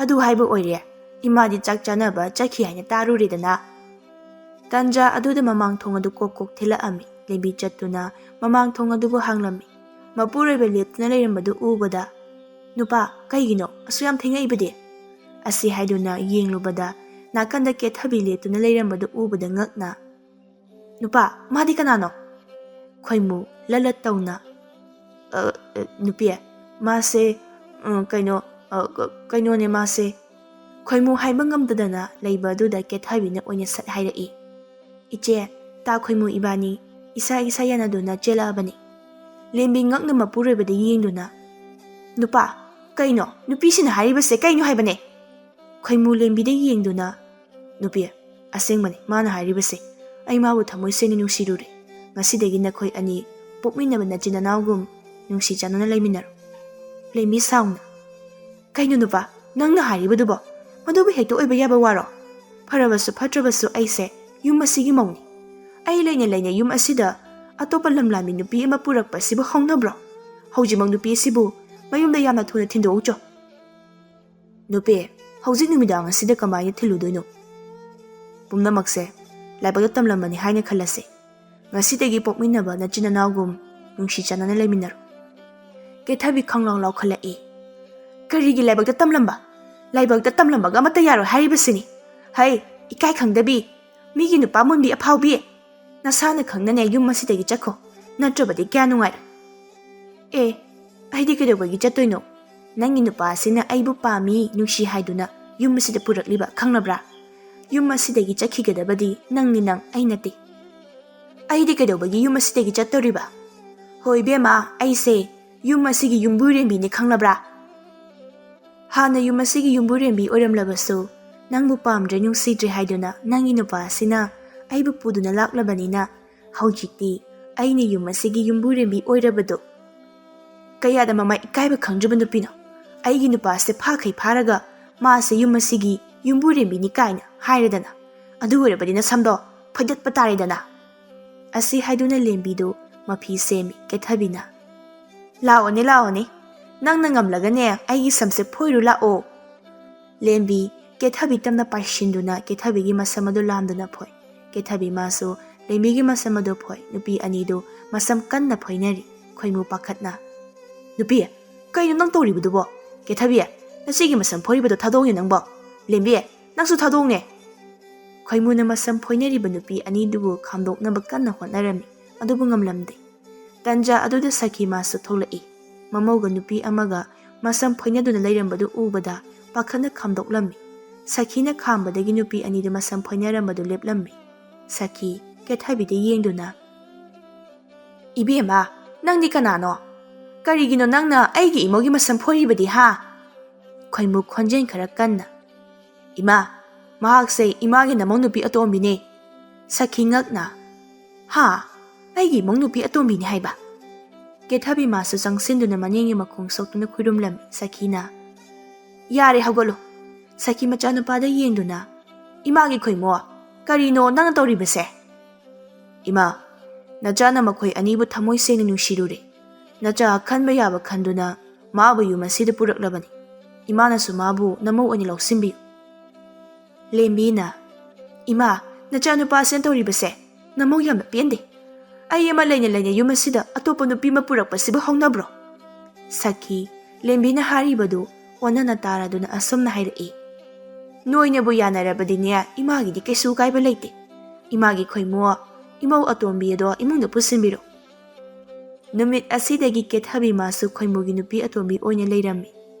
"ꯑꯗꯨ ꯍꯥꯏꯕ ꯑꯣꯏꯔꯦ, ꯏꯃꯥꯗꯤ ꯆꯥꯛ ꯆꯥꯅꯕ ꯆꯠꯈꯤ ꯍꯥꯏꯅ ꯇꯥꯔꯨꯔꯦꯗꯅ꯫" ꯇꯥꯟꯖꯥ ꯑꯗꯨꯗ ꯃꯃꯥꯡ ꯊꯣꯡ ꯑꯗꯨ ꯀꯣꯛ ꯀꯣꯛ ꯊꯤꯜꯂꯛꯑꯝꯃꯤ꯫ ꯂꯦꯝꯕꯤ ꯆꯠꯇꯨꯅ ꯃꯃꯥꯡ ꯊꯣꯡ ꯑꯗꯨꯕꯨ ꯍꯥꯡꯂꯝꯃꯤ꯫ ꯃꯄꯨꯔꯣꯏꯕ ꯂꯦꯞꯇꯨꯅ ꯂꯩꯔꯝꯕꯗꯨ ꯎꯕꯗ, "ꯅꯨꯄꯥ, ꯀꯩꯒꯤꯅꯣ ꯑꯁꯨꯛ ꯌꯥꯝ ꯊꯦꯡꯉꯛꯏꯕꯗꯤ?" ꯑꯁꯤ ꯍꯥꯏꯗꯨꯅ ꯌꯦꯡꯂꯨꯕꯗ, ꯅꯥꯀꯟꯗ ꯀꯦꯊꯕꯤ ꯂꯦꯞꯇꯨꯅ ꯂꯩꯔꯝꯕꯗꯨ ꯎꯕꯗ ꯉꯛꯅ, "ꯅꯨꯄꯥ, ꯃꯥꯗꯤ ꯀꯅꯥꯅꯣ?" ꯈꯣꯏꯃꯨ ꯂꯠ ꯂꯠ ꯇꯧꯅ, "ꯑ, ꯑ, ꯅꯨꯄꯤ, ꯃꯥꯁꯦ, ꯑ, ꯀꯩꯅꯣ, ꯑ, ꯀ-, ꯀꯩꯅꯣꯅꯦ ꯃꯥꯁꯦ꯫" ꯈꯣꯏꯃꯨ ꯍꯥꯏꯕ ꯉꯝꯗꯗꯅ ꯂꯩꯕ ꯑꯗꯨꯗ ꯀꯦꯊꯕꯤꯅ ꯑꯣꯏꯅ ꯁꯠ ꯍꯥꯏꯔꯛꯏ꯫ "ꯏꯆꯦ, ꯇꯥ ꯈꯣꯏꯃꯨ ꯏꯕꯥꯅꯤ ꯏꯁꯥ ꯏꯁꯥ ꯌꯥꯅꯗꯨꯅ ꯆꯦꯜꯂꯛꯑꯕꯅꯤ꯫" ꯂꯦꯝꯕꯤ ꯉꯛꯅ ꯃꯄꯨꯔꯣꯏꯕꯗ ꯌꯦꯡꯗꯨꯅ, "ꯅꯨꯄꯥ, ꯀꯩꯅꯣ? ꯅꯨꯄꯤꯁꯤꯅ ꯍꯥꯏꯔꯤꯕꯁꯦ ꯀꯩꯅꯣ ꯍꯥꯏꯕꯅꯦ?" ꯈꯣꯏꯃꯨ ꯂꯦꯝꯕꯤꯗ ꯌꯦꯡꯗꯨꯅ, "ꯅꯨꯄꯤ, ꯑꯁꯦꯡꯕꯅꯤ ꯃꯥꯅ ꯍꯥꯏꯔꯤꯕꯁꯦ꯫ ꯑꯩ ꯃꯥꯕꯨ ꯊꯃꯣꯏ ꯁꯦꯡꯅ ꯅꯨꯡꯁꯤꯔꯨꯔꯦ꯫ ꯉꯁꯤꯗꯒꯤ ꯅꯈꯣꯏ ꯑꯅꯤ ꯄꯣꯛꯃꯤꯟꯅꯕ ꯅꯆꯤꯟ ꯅꯅꯥꯎꯒꯨꯝ ꯅꯨꯡꯁꯤ ꯆꯥꯟꯅꯅ ꯂꯩꯃꯤꯟꯅꯔꯣ꯫" ꯂꯦꯝꯕꯤ ꯁꯥꯎꯅ, "ꯀꯩꯅꯣ ꯅꯨꯄꯥ, ꯅꯪꯅ ꯍꯥꯏꯔꯤꯕꯗꯨꯕꯣ? ꯃꯗꯨꯕꯨ ꯍꯦꯛꯇ ꯑꯣꯏꯕ ꯌꯥꯕ ꯋꯥꯔꯣ? ꯐꯔꯕꯁꯨ ꯐꯠꯇ꯭ꯔꯕꯁꯨ ꯑꯩꯁꯦ ꯌꯨꯝ ꯑꯁꯤꯒꯤ ꯃꯧꯅꯤ꯫ ꯑꯩ ꯂꯩꯅ ꯂꯩꯅ ꯌꯨꯝ ꯑꯁꯤꯗ ꯑꯇꯣꯞꯄ ꯂꯝꯂꯥꯟꯕꯤ ꯅꯨꯄꯤ ꯑꯃ ꯄꯨꯔꯛꯄ ꯑꯁꯤꯕꯨ ꯍꯧꯅꯕ꯭ꯔꯣ? ꯍꯧꯖꯤꯛꯃꯛ ꯅꯨꯄꯤ ꯑꯁꯤꯕꯨ ꯃꯌꯨꯝꯗ ꯌꯥꯝꯅ ꯊꯨꯅ ꯊꯤꯟꯗꯣꯛꯎꯆꯣ꯫" "ꯅꯨꯄꯤ, ꯍꯧꯖꯤꯛ ꯅꯨꯃꯤꯗꯥꯡ ꯑꯁꯤꯗ ꯀꯃꯥꯏꯅ ꯊꯤꯜꯂꯨꯗꯣꯏꯅꯣ? ꯄꯨꯝꯅꯃꯛꯁꯦ ꯂꯥꯏꯕꯛꯇ ꯇꯝꯂꯝꯕꯅꯤ ꯍꯥꯏꯅ ꯈꯜꯂꯁꯤ꯫ ꯉꯁꯤꯗꯒꯤ ꯄꯣꯛꯃꯤꯟꯅꯕ ꯅꯆꯤꯟ ꯅꯅꯥꯎꯒꯨꯝ ꯅꯨꯡꯁꯤ ꯆꯥꯟꯅꯅ ꯂꯩꯃꯤꯟꯅꯔꯣ꯫" ꯀꯦꯊꯕꯤ ꯈꯪꯂꯥꯎ ꯂꯥꯎꯈꯠꯂꯛꯏ꯫ "ꯀꯔꯤꯒꯤ ꯂꯥꯏꯕꯛꯇ ꯇꯝꯂꯝꯕ? ꯂꯥꯏꯕꯛꯇ ꯇꯝꯂꯝꯕꯒ ꯑꯃꯠꯇ ꯌꯥꯔꯣꯏ ꯍꯥꯏꯔꯤꯕꯁꯤꯅꯤ꯫ ꯍꯩ, ꯏꯀꯥꯏ ꯈꯪꯗꯕꯤ, ꯃꯤꯒꯤ ꯅꯨꯄꯥ ꯃꯨꯟꯕꯤ ꯑꯐꯥꯎꯕꯤ! ꯅꯁꯥꯅ ꯈꯪꯅꯅꯦ ꯌꯨꯝ ꯑꯁꯤꯗꯒꯤ ꯆꯠꯈꯣ, ꯅꯠꯇ꯭ꯔꯕꯗꯤ ꯀꯌꯥ ꯅꯨꯡꯉꯥꯏꯔꯣꯏ꯫" "ꯑꯦ, ꯑꯩꯗꯤ ꯀꯩꯗꯧꯕꯒꯤ ꯆꯠꯇꯣꯏꯅꯣ? ꯅꯪꯒꯤ ꯅꯨꯄꯥ ꯑꯁꯤꯅ ꯑꯩꯕꯨ ꯄꯥꯝꯃꯤ, ꯅꯨꯡꯁꯤ ꯍꯥꯏꯗꯨꯅ ꯌꯨꯝ ꯑꯁꯤꯗ ꯄꯨꯔꯛꯂꯤꯕ, ꯈꯪꯂꯕ꯭ꯔꯥ? ꯌꯨꯝ ꯑꯁꯤꯗꯒꯤ ꯆꯠꯈꯤꯒꯗꯕꯗꯤ ꯅꯪꯅꯤ ꯅꯪ, ꯑꯩ ꯅꯠꯇꯦ꯫ ꯑꯩꯗꯤ ꯀꯩꯗꯧꯕꯒꯤ ꯌꯨꯝ ꯑꯁꯤꯗꯒꯤ ꯆꯠꯇꯣꯔꯤꯕ? ꯍꯣꯏ ꯏꯕꯦꯝꯃ, ꯑꯩꯁꯦ ꯌꯨꯝ ꯑꯁꯤꯒꯤ ꯌꯨꯝꯕꯨꯔꯦꯝꯕꯤꯅꯤ, ꯈꯪꯂꯕ꯭ꯔꯥ? ꯍꯥꯟꯅ ꯌꯨꯝ ꯑꯁꯤꯒꯤ ꯌꯨꯝꯕꯨꯔꯦꯝꯕꯤ ꯑꯣꯏꯔꯝꯂꯕꯁꯨ, ꯅꯪꯕꯨ ꯄꯥꯝꯗ꯭ꯔꯦ, ꯅꯨꯡꯁꯤꯗ꯭ꯔꯦ ꯍꯥꯏꯗꯨꯅ ꯅꯪꯒꯤ ꯅꯨꯄꯥ ꯑꯁꯤꯅ ꯑꯩꯕꯨ ꯄꯨꯗꯨꯅ ꯂꯥꯛꯂꯕꯅꯤꯅ, ꯍꯧꯖꯤꯛꯇꯤ ꯑꯩꯅ ꯌꯨꯝ ꯑꯁꯤꯒꯤ ꯌꯨꯝꯕꯨꯔꯦꯝꯕꯤ ꯑꯣꯏꯔꯕꯗꯣ꯫ ꯀꯌꯥꯗ ꯃꯃꯥ ꯏꯀꯥꯏꯕ ꯈꯪꯗ꯭ꯔꯕ ꯅꯨꯄꯤꯅꯣ! ꯑꯩꯒꯤ ꯅꯨꯄꯥꯁꯦ ꯐꯥꯈꯩ ꯐꯥꯔꯒ ꯃꯥꯁꯦ ꯌꯨꯝ ꯑꯁꯤꯒꯤ ꯌꯨꯝꯕꯨꯔꯦꯝꯕꯤꯅꯤ ꯀꯥꯏꯅ ꯍꯥꯏꯔꯗꯅ꯫ ꯑꯗꯨ ꯑꯣꯏꯔꯕꯗꯤ ꯅꯁꯝꯗꯣ ꯐꯣꯏꯗꯠꯄ ꯇꯥꯔꯦꯗꯅ꯫" ꯑꯁꯤ ꯍꯥꯏꯗꯨꯅ ꯂꯦꯝꯕꯤꯗꯨ ꯃꯐꯤ ꯁꯦꯝꯃꯤ ꯀꯦꯊꯕꯤꯅ꯫ ꯂꯥꯛꯑꯣꯅꯦ, ꯂꯥꯛꯑꯣꯅꯦ, ꯅꯪꯅ ꯉꯝꯂꯒꯅꯦ ꯑꯩꯒꯤ ꯁꯝꯁꯦ ꯐꯣꯏꯔꯨ ꯂꯥꯛꯑꯣ꯫ ꯂꯦꯝꯕꯤ ꯀꯦꯊꯕꯤ ꯇꯝꯅ ꯄꯥꯏꯁꯤꯟꯗꯨꯅ ꯀꯦꯊꯕꯤꯒꯤ ꯃꯁꯝ ꯑꯗꯨ ꯂꯥꯝꯗꯨꯅ ꯐꯣꯏ꯫ ꯀꯦꯊꯕꯤ ꯃꯥꯁꯨ ꯂꯦꯝꯕꯤꯒꯤ ꯃꯁꯝ ꯑꯗꯨ ꯐꯣꯏ꯫ ꯅꯨꯄꯤ ꯑꯅꯤꯗꯨ ꯃꯁꯝ ꯀꯟꯅ ꯐꯣꯏꯅꯔꯤ꯫ ꯈꯣꯏꯃꯨ ꯄꯥꯈꯠꯅ, "ꯅꯨꯄꯤ, ꯀꯩꯅꯣ ꯅꯪ ꯇꯧꯔꯤꯕꯗꯨꯕꯣ? ꯀꯦꯊꯕꯤ, ꯅꯆꯦꯒꯤ ꯃꯁꯝ ꯐꯣꯏꯔꯤꯕꯗꯣ ꯊꯥꯗꯣꯛꯎꯅꯦ ꯅꯪꯕꯣ꯫ ꯂꯦꯝꯕꯤ, ꯅꯪꯁꯨ ꯊꯥꯗꯣꯛꯎꯅꯦ!" ꯈꯣꯏꯃꯨꯅ ꯃꯁꯝ ꯐꯣꯏꯅꯔꯤꯕ ꯅꯨꯄꯤ ꯑꯅꯤꯗꯨꯕꯨ ꯈꯥꯝꯗꯣꯛꯅꯕ ꯀꯟꯅ ꯍꯣꯠꯅꯔꯝꯃꯤ, ꯑꯗꯨꯕꯨ ꯉꯝꯂꯝꯗꯦ꯫ ꯇꯟꯖꯥ ꯑꯗꯨꯗ ꯁꯈꯤ ꯃꯥꯁꯨ ꯊꯣꯛꯂꯛꯏ꯫ ꯃꯃꯧꯒ ꯅꯨꯄꯤ ꯑꯃꯒ ꯃꯁꯝ ꯐꯣꯏꯅꯗꯨꯅ ꯂꯩꯔꯝꯕꯗꯨ ꯎꯕꯗ ꯄꯥꯈꯠꯅ ꯈꯥꯝꯗꯣꯛꯂꯝꯃꯤ꯫ ꯁꯈꯤꯅ ꯈꯥꯝꯕꯗꯒꯤ ꯅꯨꯄꯤ ꯑꯅꯤꯗꯨ ꯃꯁꯝ ꯐꯣꯏꯅꯔꯝꯕꯗꯨ ꯂꯦꯞꯂꯝꯃꯤ꯫ ꯁꯈꯤ ꯀꯦꯊꯕꯤꯗ ꯌꯦꯡꯗꯨꯅ, "ꯏꯕꯦꯝꯃ, ꯅꯪꯗꯤ ꯀꯅꯥꯅꯣ? ꯀꯔꯤꯒꯤꯅꯣ ꯅꯪꯅ ꯑꯩꯒꯤ ꯏꯃꯧꯒꯤ ꯃꯁꯝ ꯐꯣꯏꯔꯤꯕꯗꯤ, ꯍꯥ?" ꯈꯣꯏꯃꯨ ꯈꯣꯟꯖꯦꯜ ꯈꯔ ꯀꯟꯅ, "ꯏꯃꯥ, ꯃꯍꯥꯛꯁꯦ ꯏꯃꯥꯒꯤ ꯅꯃꯧ ꯅꯨꯄꯤ ꯑꯇꯣꯝꯕꯤꯅꯦ꯫" ꯁꯈꯤ ꯉꯛꯅ, "ꯍꯥ? ꯑꯩꯒꯤ ꯏꯃꯧ ꯅꯨꯄꯤ ꯑꯇꯣꯝꯕꯤꯅꯦ ꯍꯥꯏꯕ?" ꯀꯦꯊꯕꯤ ꯃꯥꯁꯨ ꯆꯪꯁꯤꯟꯗꯨꯅ ꯃꯅꯦꯝꯒꯤ ꯃꯈꯣꯡ ꯁꯣꯛꯇꯨꯅ ꯈꯨꯔꯨꯝꯂꯝꯃꯤ꯫ ꯁꯈꯤꯅ, "ꯌꯥꯔꯦ, ꯍꯧꯒꯠꯂꯣ꯫" ꯁꯈꯤ ꯃꯆꯥꯅꯨꯄꯥꯗ ꯌꯦꯡꯗꯨꯅ, "ꯏꯃꯥꯒꯤ ꯈꯣꯏꯃꯣ, ꯀꯔꯤꯅꯣ ꯅꯪꯅ ꯇꯧꯔꯤꯕꯁꯦ?" "ꯏꯃꯥ, ꯅꯆꯥꯅ ꯃꯈꯣꯏ ꯑꯅꯤꯕꯨ ꯊꯃꯣꯏ ꯁꯦꯡꯅ ꯅꯨꯡꯁꯤꯔꯨꯔꯦ꯫ ꯅꯆꯥ ꯈꯟꯕ ꯌꯥꯕ ꯈꯟꯗꯨꯅ ꯃꯥꯕꯨ ꯌꯨꯝ ꯑꯁꯤꯗ ꯄꯨꯔꯛꯂꯕꯅꯤ꯫ ꯏꯃꯥꯅꯁꯨ ꯃꯥꯕꯨ ꯅꯃꯧ ꯑꯣꯏꯅ ꯂꯧꯁꯤꯟꯕꯤꯌꯨ꯫" ꯂꯦꯝꯕꯤꯅ, "ꯏꯃꯥ, ꯅꯆꯥꯅꯨꯄꯥꯁꯤꯅ ꯇꯧꯔꯤꯕꯁꯦ ꯅꯃꯧ ꯌꯥꯝꯅ ꯄꯦꯟꯗꯦ꯫ ꯑꯩ ꯑꯃ ꯂꯩꯅ ꯂꯩꯅ ꯌꯨꯝ ꯑꯁꯤꯗ ꯑꯇꯣꯞꯄ ꯅꯨꯄꯤ ꯑꯃ ꯄꯨꯔꯛꯄꯁꯤꯕꯨ ꯍꯧꯅꯕ꯭ꯔꯣ?" ꯁꯈꯤ, ꯂꯦꯝꯕꯤꯅ ꯍꯥꯏꯔꯤꯕꯗꯨ ꯑꯣꯟꯅꯅ ꯇꯥꯔꯗꯨꯅ ꯑꯁꯨꯝꯅ ꯍꯥꯏꯔꯛꯏ, "ꯅꯣꯏꯅꯕꯨ ꯌꯥꯅꯔꯕꯗꯤꯅꯦ, ꯏꯃꯥꯒꯤꯗꯤ ꯀꯩꯁꯨ ꯀꯥꯏꯕ ꯂꯩꯇꯦ꯫ ꯏꯃꯥꯒꯤ ꯈꯣꯏꯃꯣ, ꯏꯃꯧ ꯑꯇꯣꯝꯕꯤ ꯑꯗꯣ ꯏꯃꯨꯡꯗ ꯄꯨꯁꯤꯟꯕꯤꯔꯣ꯫" ꯅꯨꯃꯤꯠ ꯑꯁꯤꯗꯒꯤ ꯀꯦꯊꯕꯤ ꯃꯥꯁꯨ ꯈꯣꯏꯃꯨꯒꯤ ꯅꯨꯄꯤ ꯑꯇꯣꯝꯕꯤ ꯑꯣꯏꯅ ꯂꯩꯔꯝꯃꯤ꯫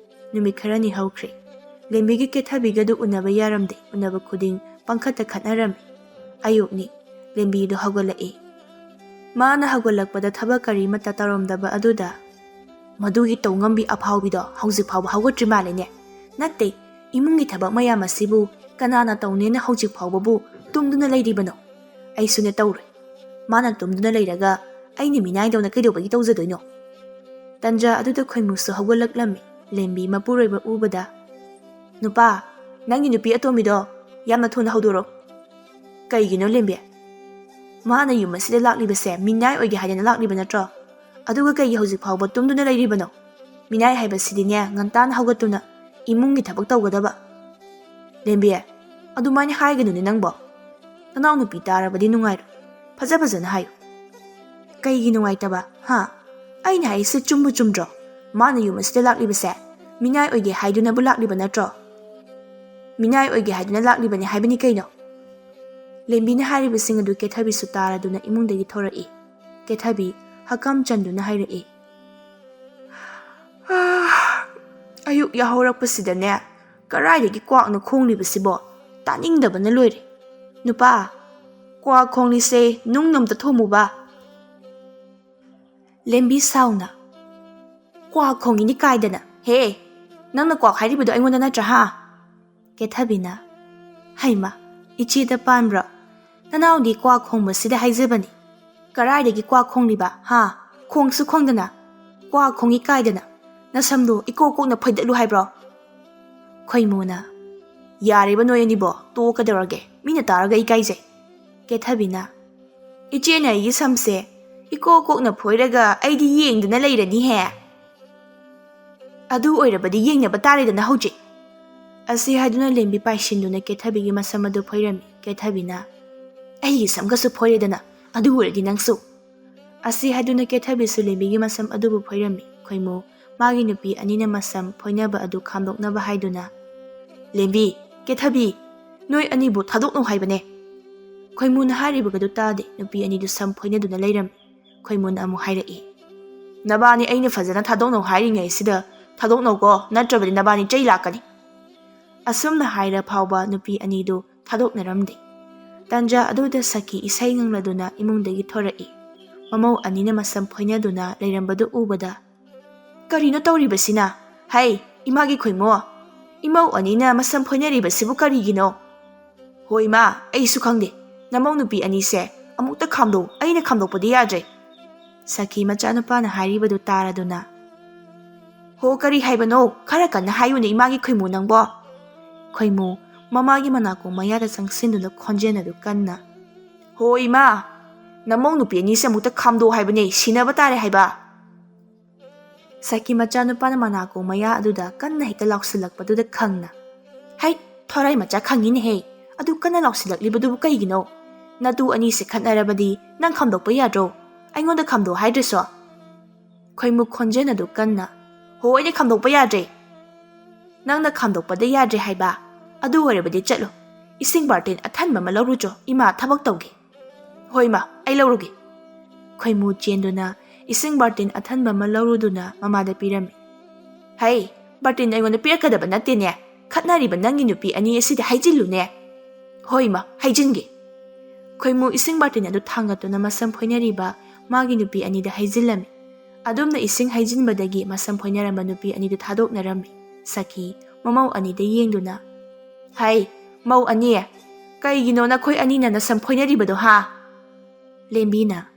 ꯅꯨꯃꯤꯠ ꯈꯔꯅꯤ ꯍꯧꯈ꯭ꯔꯦ꯫ ꯂꯦꯝꯕꯤꯒꯤ ꯀꯦꯊꯕꯤꯒꯗꯨ ꯎꯅꯕ ꯌꯥꯔꯝꯗꯦ꯫ ꯎꯅꯕ ꯈꯨꯗꯤꯡ ꯄꯪꯈꯠꯇ ꯈꯠꯅꯔꯝꯃꯤ꯫ ꯑꯌꯨꯛꯅꯤ꯫ ꯂꯦꯝꯕꯤꯗꯨ ꯍꯧꯒꯠꯂꯛꯏ꯫ ꯃꯥꯅ ꯍꯧꯒꯠꯂꯛꯄꯗ ꯊꯕꯛ ꯀꯔꯤꯃꯠꯇ ꯇꯧꯔꯝꯗꯕ ꯑꯗꯨꯗ, "ꯃꯗꯨꯒꯤ ꯇꯧꯉꯝꯕꯤ ꯑꯐꯥꯎꯕꯤꯗꯣ ꯍꯧꯖꯤꯛ ꯐꯥꯎꯕ ꯍꯧꯒꯠꯇ꯭ꯔꯤ ꯃꯥꯜꯂꯦꯅꯦ꯫ ꯅꯠꯇꯦ, ꯏꯃꯨꯡꯒꯤ ꯊꯕꯛ ꯃꯌꯥꯝ ꯑꯁꯤꯕꯨ ꯀꯅꯥꯅ ꯇꯧꯅꯦꯅ ꯍꯧꯖꯤꯛ ꯐꯥꯎꯕꯕꯨ ꯇꯨꯝꯗꯨꯅ ꯂꯩꯔꯤꯕꯅꯣ? ꯑꯩꯁꯨꯅꯦ ꯇꯧꯔꯣꯏ꯫ ꯃꯥꯅ ꯇꯨꯝꯗꯨꯅ ꯂꯩꯔꯒ ꯑꯩꯅ ꯃꯤꯅꯥꯏꯗꯧꯅ ꯀꯩꯗꯧꯕꯒꯤ ꯇꯧꯖꯗꯣꯏꯅꯣ?" ꯇꯟꯖꯥ ꯑꯗꯨꯗ ꯈꯣꯏꯃꯨꯁꯨ ꯍꯧꯒꯠꯂꯛꯂꯝꯃꯤ꯫ ꯂꯦꯝꯕꯤ ꯃꯄꯨꯔꯣꯏꯕ ꯎꯕꯗ, "ꯅꯨꯄꯥ, ꯅꯪꯒꯤ ꯅꯨꯄꯤ ꯑꯇꯣꯝꯕꯤꯗꯣ ꯌꯥꯝꯅ ꯊꯨꯅ ꯍꯧꯗꯣꯔꯛꯑꯣ꯫" "ꯀꯩꯒꯤꯅꯣ ꯂꯦꯝꯕꯤ? ꯃꯥꯅ ꯌꯨꯝ ꯑꯁꯤꯗ ꯂꯥꯛꯂꯤꯕꯁꯦ ꯃꯤꯅꯥꯏ ꯑꯣꯏꯒꯦ ꯍꯥꯏꯗꯅ ꯂꯥꯛꯂꯤꯕ ꯅꯠꯇ꯭ꯔꯣ? ꯑꯗꯨꯒ ꯀꯩꯒꯤ ꯍꯧꯖꯤꯛ ꯐꯥꯎꯕ ꯇꯨꯝꯗꯨꯅ ꯂꯩꯔꯤꯕꯅꯣ? ꯃꯤꯅꯥꯏ ꯍꯥꯏꯕꯁꯤꯗꯤꯅꯦ, ꯉꯟꯇꯥꯅ ꯍꯧꯒꯠꯇꯨꯅ ꯏꯃꯨꯡꯒꯤ ꯊꯕꯛ ꯇꯧꯒꯗꯕ꯫ ꯂꯦꯝꯕꯤ, ꯑꯗꯨꯃꯥꯏꯅ ꯍꯥꯏꯒꯅꯨꯅꯦ ꯅꯪꯕꯣ꯫ ꯅꯅꯥꯎꯅꯨꯄꯤ ꯇꯥꯔꯕꯗꯤ ꯅꯨꯡꯉꯥꯏꯔꯣꯏ꯫ ꯐꯖ ꯐꯖꯅ ꯍꯥꯏꯌꯨ꯫ ꯀꯩꯒꯤ ꯅꯨꯡꯉꯥꯏꯇꯕ, ꯍꯥ? ꯑꯩꯅ ꯍꯥꯏꯔꯤꯁꯦ ꯆꯨꯝꯕꯨ ꯆꯨꯝꯗ꯭ꯔꯣ? ꯃꯥꯅ ꯌꯨꯝ ꯑꯁꯤꯗ ꯂꯥꯛꯂꯤꯕꯁꯦ ꯃꯤꯅꯥꯏ ꯑꯣꯏꯒꯦ ꯍꯥꯏꯗꯨꯅꯕꯨ ꯂꯥꯛꯂꯤꯕ ꯅꯠꯇ꯭ꯔꯣ? ꯃꯤꯅꯥꯏ ꯑꯣꯏꯒꯦ ꯍꯥꯏꯗꯨꯅ ꯂꯥꯛꯂꯤꯕꯅꯤ ꯍꯥꯏꯕꯅꯤ ꯀꯩꯅꯣ? ꯂꯦꯝꯕꯤꯅ ꯍꯥꯏꯔꯤꯕꯁꯤꯡ ꯑꯗꯨ ꯀꯦꯊꯕꯤꯁꯨ ꯇꯥꯔꯗꯨꯅ ꯏꯃꯨꯡꯗꯒꯤ ꯊꯣꯔꯛꯏ꯫ ꯀꯦꯊꯕꯤ ꯍꯀꯝ ꯆꯟꯗꯨꯅ ꯍꯥꯏꯔꯛꯏ, "ꯑꯌꯨꯛ ꯌꯥꯍꯧꯔꯛꯄꯁꯤꯗꯅꯦ, ꯀꯔꯥꯏꯗꯒꯤ ꯀ꯭ꯋꯥꯛꯅꯣ ꯈꯣꯡꯂꯤꯕꯁꯤꯕꯣ? ꯇꯥꯅꯤꯡꯗꯕꯅ ꯂꯣꯏꯔꯦ꯫ ꯅꯨꯄꯥ, ꯀ꯭ꯋꯥꯛ ꯈꯣꯡꯂꯤꯁꯦ ꯅꯨꯡ ꯑꯝꯇ ꯊꯣꯝꯃꯨꯕ꯫" ꯂꯦꯝꯕꯤ ꯁꯥꯎꯅ, "ꯀ꯭ꯋꯥꯛ ꯈꯣꯡꯉꯤꯅꯤ ꯀꯥꯏꯗꯅ? ꯍꯦ, ꯅꯪꯅ ꯀ꯭ꯋꯥꯛ ꯍꯥꯏꯔꯤꯕꯗꯣ ꯑꯩꯉꯣꯟꯗ ꯅꯠꯇ꯭ꯔꯥ, ꯍꯥ?" ꯀꯦꯊꯕꯤꯅ, "ꯍꯩꯃ, ꯏꯆꯦꯗ ꯄꯥꯟꯕ꯭ꯔꯣ? ꯅꯅꯥꯎꯗꯤ ꯀ꯭ꯋꯥꯛ ꯈꯣꯡꯕꯁꯤꯗ ꯍꯥꯏꯖꯕꯅꯤ꯫ ꯀꯔꯥꯏꯗꯒꯤ ꯀ꯭ꯋꯥꯛ ꯈꯣꯡꯂꯤꯕ, ꯍꯥ? ꯈꯣꯡꯁꯨ ꯈꯣꯡꯗꯅ꯫ ꯀ꯭ꯋꯥꯛ ꯈꯣꯡꯉꯤ ꯀꯥꯏꯗꯅ꯫ ꯅꯁꯝꯗꯣ ꯏꯀꯣꯛ ꯀꯣꯛꯅ ꯐꯣꯏꯗꯠꯂꯨ ꯍꯥꯏꯕ꯭ꯔꯣ?" ꯈꯣꯏꯃꯨꯅ, "ꯌꯥꯔꯦꯕ ꯅꯣꯏ ꯑꯅꯤꯕꯣ, ꯇꯣꯛꯑꯣ ꯀꯩꯗꯧꯔꯒꯦ? ꯃꯤꯅ ꯇꯥꯔꯒ ꯏꯀꯥꯏꯖꯩ꯫" ꯀꯦꯊꯕꯤꯅ, "ꯏꯆꯦꯅ ꯑꯩꯒꯤ ꯁꯝꯁꯦ ꯏꯀꯣꯛ ꯀꯣꯛꯅ ꯐꯣꯏꯔꯒ ꯑꯩꯗꯤ ꯌꯦꯡꯗꯅ ꯂꯩꯔꯅꯤꯍꯦ꯫ ꯑꯗꯨ ꯑꯣꯏꯔꯕꯗꯤ ꯌꯦꯡꯅꯕ ꯇꯥꯔꯦꯗꯅ ꯍꯧꯖꯤꯛ꯫" ꯑꯁꯤ ꯍꯥꯏꯗꯨꯅ ꯂꯦꯝꯕꯤ ꯄꯥꯏꯁꯤꯟꯗꯨꯅ ꯀꯦꯊꯕꯤꯒꯤ ꯃꯁꯝ ꯑꯗꯨ ꯐꯣꯏꯔꯝꯃꯤ꯫ ꯀꯦꯊꯕꯤꯅ, "ꯑꯩꯒꯤ ꯁꯝꯒꯁꯨ ꯐꯣꯏꯔꯦꯗꯅ, ꯑꯗꯨ ꯑꯣꯏꯔꯗꯤ ꯅꯪꯁꯨ꯫" ꯑꯁꯤ ꯍꯥꯏꯗꯨꯅ ꯀꯦꯊꯕꯤꯁꯨ ꯂꯦꯝꯕꯤꯒꯤ ꯃꯁꯝ ꯑꯗꯨꯕꯨ ꯐꯣꯏꯔꯝꯃꯤ꯫ ꯈꯣꯏꯃꯨ, ꯃꯥꯒꯤ ꯅꯨꯄꯤ ꯑꯅꯤꯅ ꯃꯁꯝ ꯐꯣꯏꯅꯕ ꯑꯗꯨ ꯈꯥꯝꯗꯣꯛꯅꯕ ꯍꯥꯏꯗꯨꯅ, "ꯂꯦꯝꯕꯤ, ꯀꯦꯊꯕꯤ, ꯅꯣꯏ ꯑꯅꯤꯕꯨ ꯊꯥꯗꯣꯛꯅꯧ ꯍꯥꯏꯕꯅꯦ꯫" ꯈꯣꯏꯃꯨꯅ ꯍꯥꯏꯔꯤꯕꯒꯗꯨ ꯇꯥꯗꯦ꯫ ꯅꯨꯄꯤ ꯑꯅꯤꯗꯨ ꯁꯝ ꯐꯣꯏꯅꯗꯨꯅ ꯂꯩꯔꯝꯃꯤ꯫ ꯈꯣꯏꯃꯨꯅ ꯑꯃꯨꯛ ꯍꯥꯏꯔꯛꯏ, "ꯅꯕꯥꯅꯤ ꯑꯩꯅ ꯐꯖꯅ ꯊꯥꯗꯣꯛꯅꯧ ꯍꯥꯏꯔꯤꯉꯩꯁꯤꯗ ꯊꯥꯗꯣꯛꯅꯧꯀꯣ, ꯅꯠꯇ꯭ꯔꯕꯗꯤ ꯅꯕꯥꯅꯤ ꯆꯩ ꯂꯥꯛꯀꯅꯤ꯫" ꯑꯁꯨꯝꯅ ꯍꯥꯏꯔ ꯐꯥꯎꯕ ꯅꯨꯄꯤ ꯑꯅꯤꯗꯨ ꯊꯥꯗꯣꯛꯅꯔꯝꯗꯦ꯫ ꯇꯥꯟꯖꯥ ꯑꯗꯨꯗ ꯁꯈꯤ ꯏꯁꯩ ꯉꯪꯂꯗꯨꯅ ꯏꯃꯨꯡꯗꯒꯤ ꯊꯣꯔꯛꯏ꯫ ꯃꯃꯧ ꯑꯅꯤꯅ ꯃꯁꯝ ꯐꯣꯏꯅꯗꯨꯅ ꯂꯩꯔꯝꯕꯗꯨ ꯎꯕꯗ, "ꯀꯔꯤꯅꯣ ꯇꯧꯔꯤꯕꯁꯤꯅ? ꯍꯩ, ꯏꯃꯥꯒꯤ ꯈꯣꯏꯃꯣ! ꯏꯃꯧ ꯑꯅꯤꯅ ꯃꯁꯝ ꯐꯣꯏꯅꯔꯤꯕꯁꯤꯕꯨ ꯀꯔꯤꯒꯤꯅꯣ?" "ꯍꯣꯏ ꯏꯃꯥ, ꯑꯩꯁꯨ ꯈꯪꯗꯦ꯫ ꯅꯃꯧ ꯅꯨꯄꯤ ꯑꯅꯤꯁꯦ ꯑꯃꯨꯛꯇ ꯈꯥꯝꯗꯣꯛꯎ, ꯑꯩꯅ ꯈꯥꯝꯗꯣꯛꯄꯗꯤ ꯌꯥꯗ꯭ꯔꯦ꯫" ꯁꯈꯤ ꯃꯆꯥꯅꯨꯄꯥꯅ ꯍꯥꯏꯔꯤꯕꯗꯨ ꯇꯥꯔꯗꯨꯅ, "ꯍꯣ, ꯀꯔꯤ ꯍꯥꯏꯕꯅꯣ? ꯈꯔ ꯀꯟꯅ ꯍꯥꯏꯌꯨꯅꯦ, ꯏꯃꯥꯒꯤ ꯈꯣꯏꯃꯨ ꯅꯪꯕꯣ꯫" ꯈꯣꯏꯃꯨ ꯃꯃꯥꯒꯤ ꯃꯅꯥꯀꯣꯡ ꯃꯌꯥꯗ ꯆꯪꯁꯤꯟꯗꯨꯅ ꯈꯣꯟꯖꯦꯜ ꯑꯗꯨ ꯀꯟꯅ, "ꯍꯣ ꯏꯃꯥ, ꯅꯃꯧ ꯅꯨꯄꯤ ꯑꯅꯤꯁꯦ ꯑꯃꯨꯛꯇ ꯈꯥꯝꯗꯣꯛꯑꯣ ꯍꯥꯏꯕꯅꯦ, ꯁꯤꯅꯕ ꯇꯥꯔꯦ ꯍꯥꯏꯕ꯫ ꯁꯥꯀꯤ ꯃꯆꯥꯅꯨꯄꯥꯅ ꯃꯅꯥꯀꯣꯡ ꯃꯌꯥ ꯑꯗꯨꯗ ꯀꯟꯅ ꯍꯦꯛꯇ ꯂꯥꯎꯁꯤꯜꯂꯛꯄꯗꯨꯗ ꯈꯪꯅ, "ꯍꯩ, ꯊꯣꯔꯥꯏ ꯃꯆꯥ ꯈꯪꯉꯤꯅꯦꯍꯦ, ꯑꯗꯨ ꯀꯟꯅ ꯂꯥꯎꯁꯤꯜꯂꯛꯂꯤꯕꯗꯨꯕꯨ ꯀꯩꯒꯤꯅꯣ? ꯅꯇꯨ ꯑꯅꯤꯁꯦ ꯈꯠꯅꯔꯕꯗꯤ ꯅꯪ ꯈꯥꯝꯗꯣꯛꯄ ꯌꯥꯗ꯭ꯔꯣ? ꯑꯩꯉꯣꯟꯗ ꯈꯥꯝꯗꯣꯛꯑꯣ ꯍꯥꯏꯗ꯭ꯔꯁꯨ?" ꯈꯣꯏꯃꯨ ꯈꯣꯟꯖꯦꯜ ꯑꯗꯨ ꯀꯟꯅ, "ꯍꯣ, ꯑꯩꯅ ꯈꯥꯝꯗꯣꯛꯄ ꯌꯥꯗ꯭ꯔꯦ꯫ ꯅꯪꯅ ꯈꯥꯝꯗꯣꯛꯄꯗ ꯌꯥꯗ꯭ꯔꯦ ꯍꯥꯏꯕ? ꯑꯗꯨ ꯑꯣꯏꯔꯕꯗꯤ ꯆꯠꯂꯣ, ꯏꯁꯤꯡ ꯕꯥꯔꯇꯤꯟ ꯑꯊꯟꯕ ꯑꯃ ꯂꯧꯔꯨꯆꯣ, ꯏꯃꯥ ꯊꯕꯛ ꯇꯧꯒꯦ꯫" "ꯍꯣꯏ ꯏꯃꯥ, ꯑꯩ ꯂꯧꯔꯨꯒꯦ꯫" ꯈꯣꯏꯃꯨ ꯆꯦꯟꯗꯨꯅ ꯏꯁꯤꯡ ꯕꯥꯔꯇꯤꯟ ꯑꯊꯟꯕ ꯑꯃ ꯂꯧꯔꯨꯗꯨꯅ ꯃꯃꯥꯗ ꯄꯤꯔꯝꯃꯤ꯫ "ꯍꯩ, ꯕꯥꯔꯇꯤꯟ ꯑꯩꯉꯣꯟꯗ ꯄꯤꯔꯛꯀꯗꯕ ꯅꯠꯇꯦꯅꯦ꯫ ꯈꯠꯅꯔꯤꯕ ꯅꯪꯒꯤ ꯅꯨꯄꯤ ꯑꯅꯤ ꯑꯁꯤꯗ ꯍꯩꯖꯤꯜꯂꯨꯅꯦ꯫" "ꯍꯣꯏ ꯏꯃꯥ, ꯍꯩꯖꯤꯟꯒꯦ꯫" ꯈꯣꯏꯃꯨ ꯏꯁꯤꯡ ꯕꯥꯔꯇꯤꯟ ꯑꯗꯨ ꯊꯥꯡꯒꯠꯇꯨꯅ ꯃꯁꯝ ꯐꯣꯏꯅꯔꯤꯕ ꯃꯥꯒꯤ ꯅꯨꯄꯤ ꯑꯅꯤꯗ ꯍꯩꯖꯤꯜꯂꯝꯃꯤ꯫ ꯑꯗꯨꯝꯅ ꯏꯁꯤꯡ ꯍꯩꯖꯤꯟꯕꯗꯒꯤ ꯃꯁꯝ ꯐꯣꯏꯅꯔꯝꯕ ꯅꯨꯄꯤ ꯑꯅꯤꯗꯨ ꯊꯥꯗꯣꯛꯅꯔꯝꯃꯤ꯫ ꯁꯈꯤ ꯃꯃꯧ ꯑꯅꯤꯗ ꯌꯦꯡꯗꯨꯅ, "ꯍꯩ, ꯃꯧ ꯑꯅꯤ, ꯀꯩꯒꯤꯅꯣ ꯅꯈꯣꯏ ꯑꯅꯤꯅ ꯅꯁꯝ ꯐꯣꯏꯅꯔꯤꯕꯗꯣ, ꯍꯥ?" ꯂꯦꯝꯕꯤꯅ,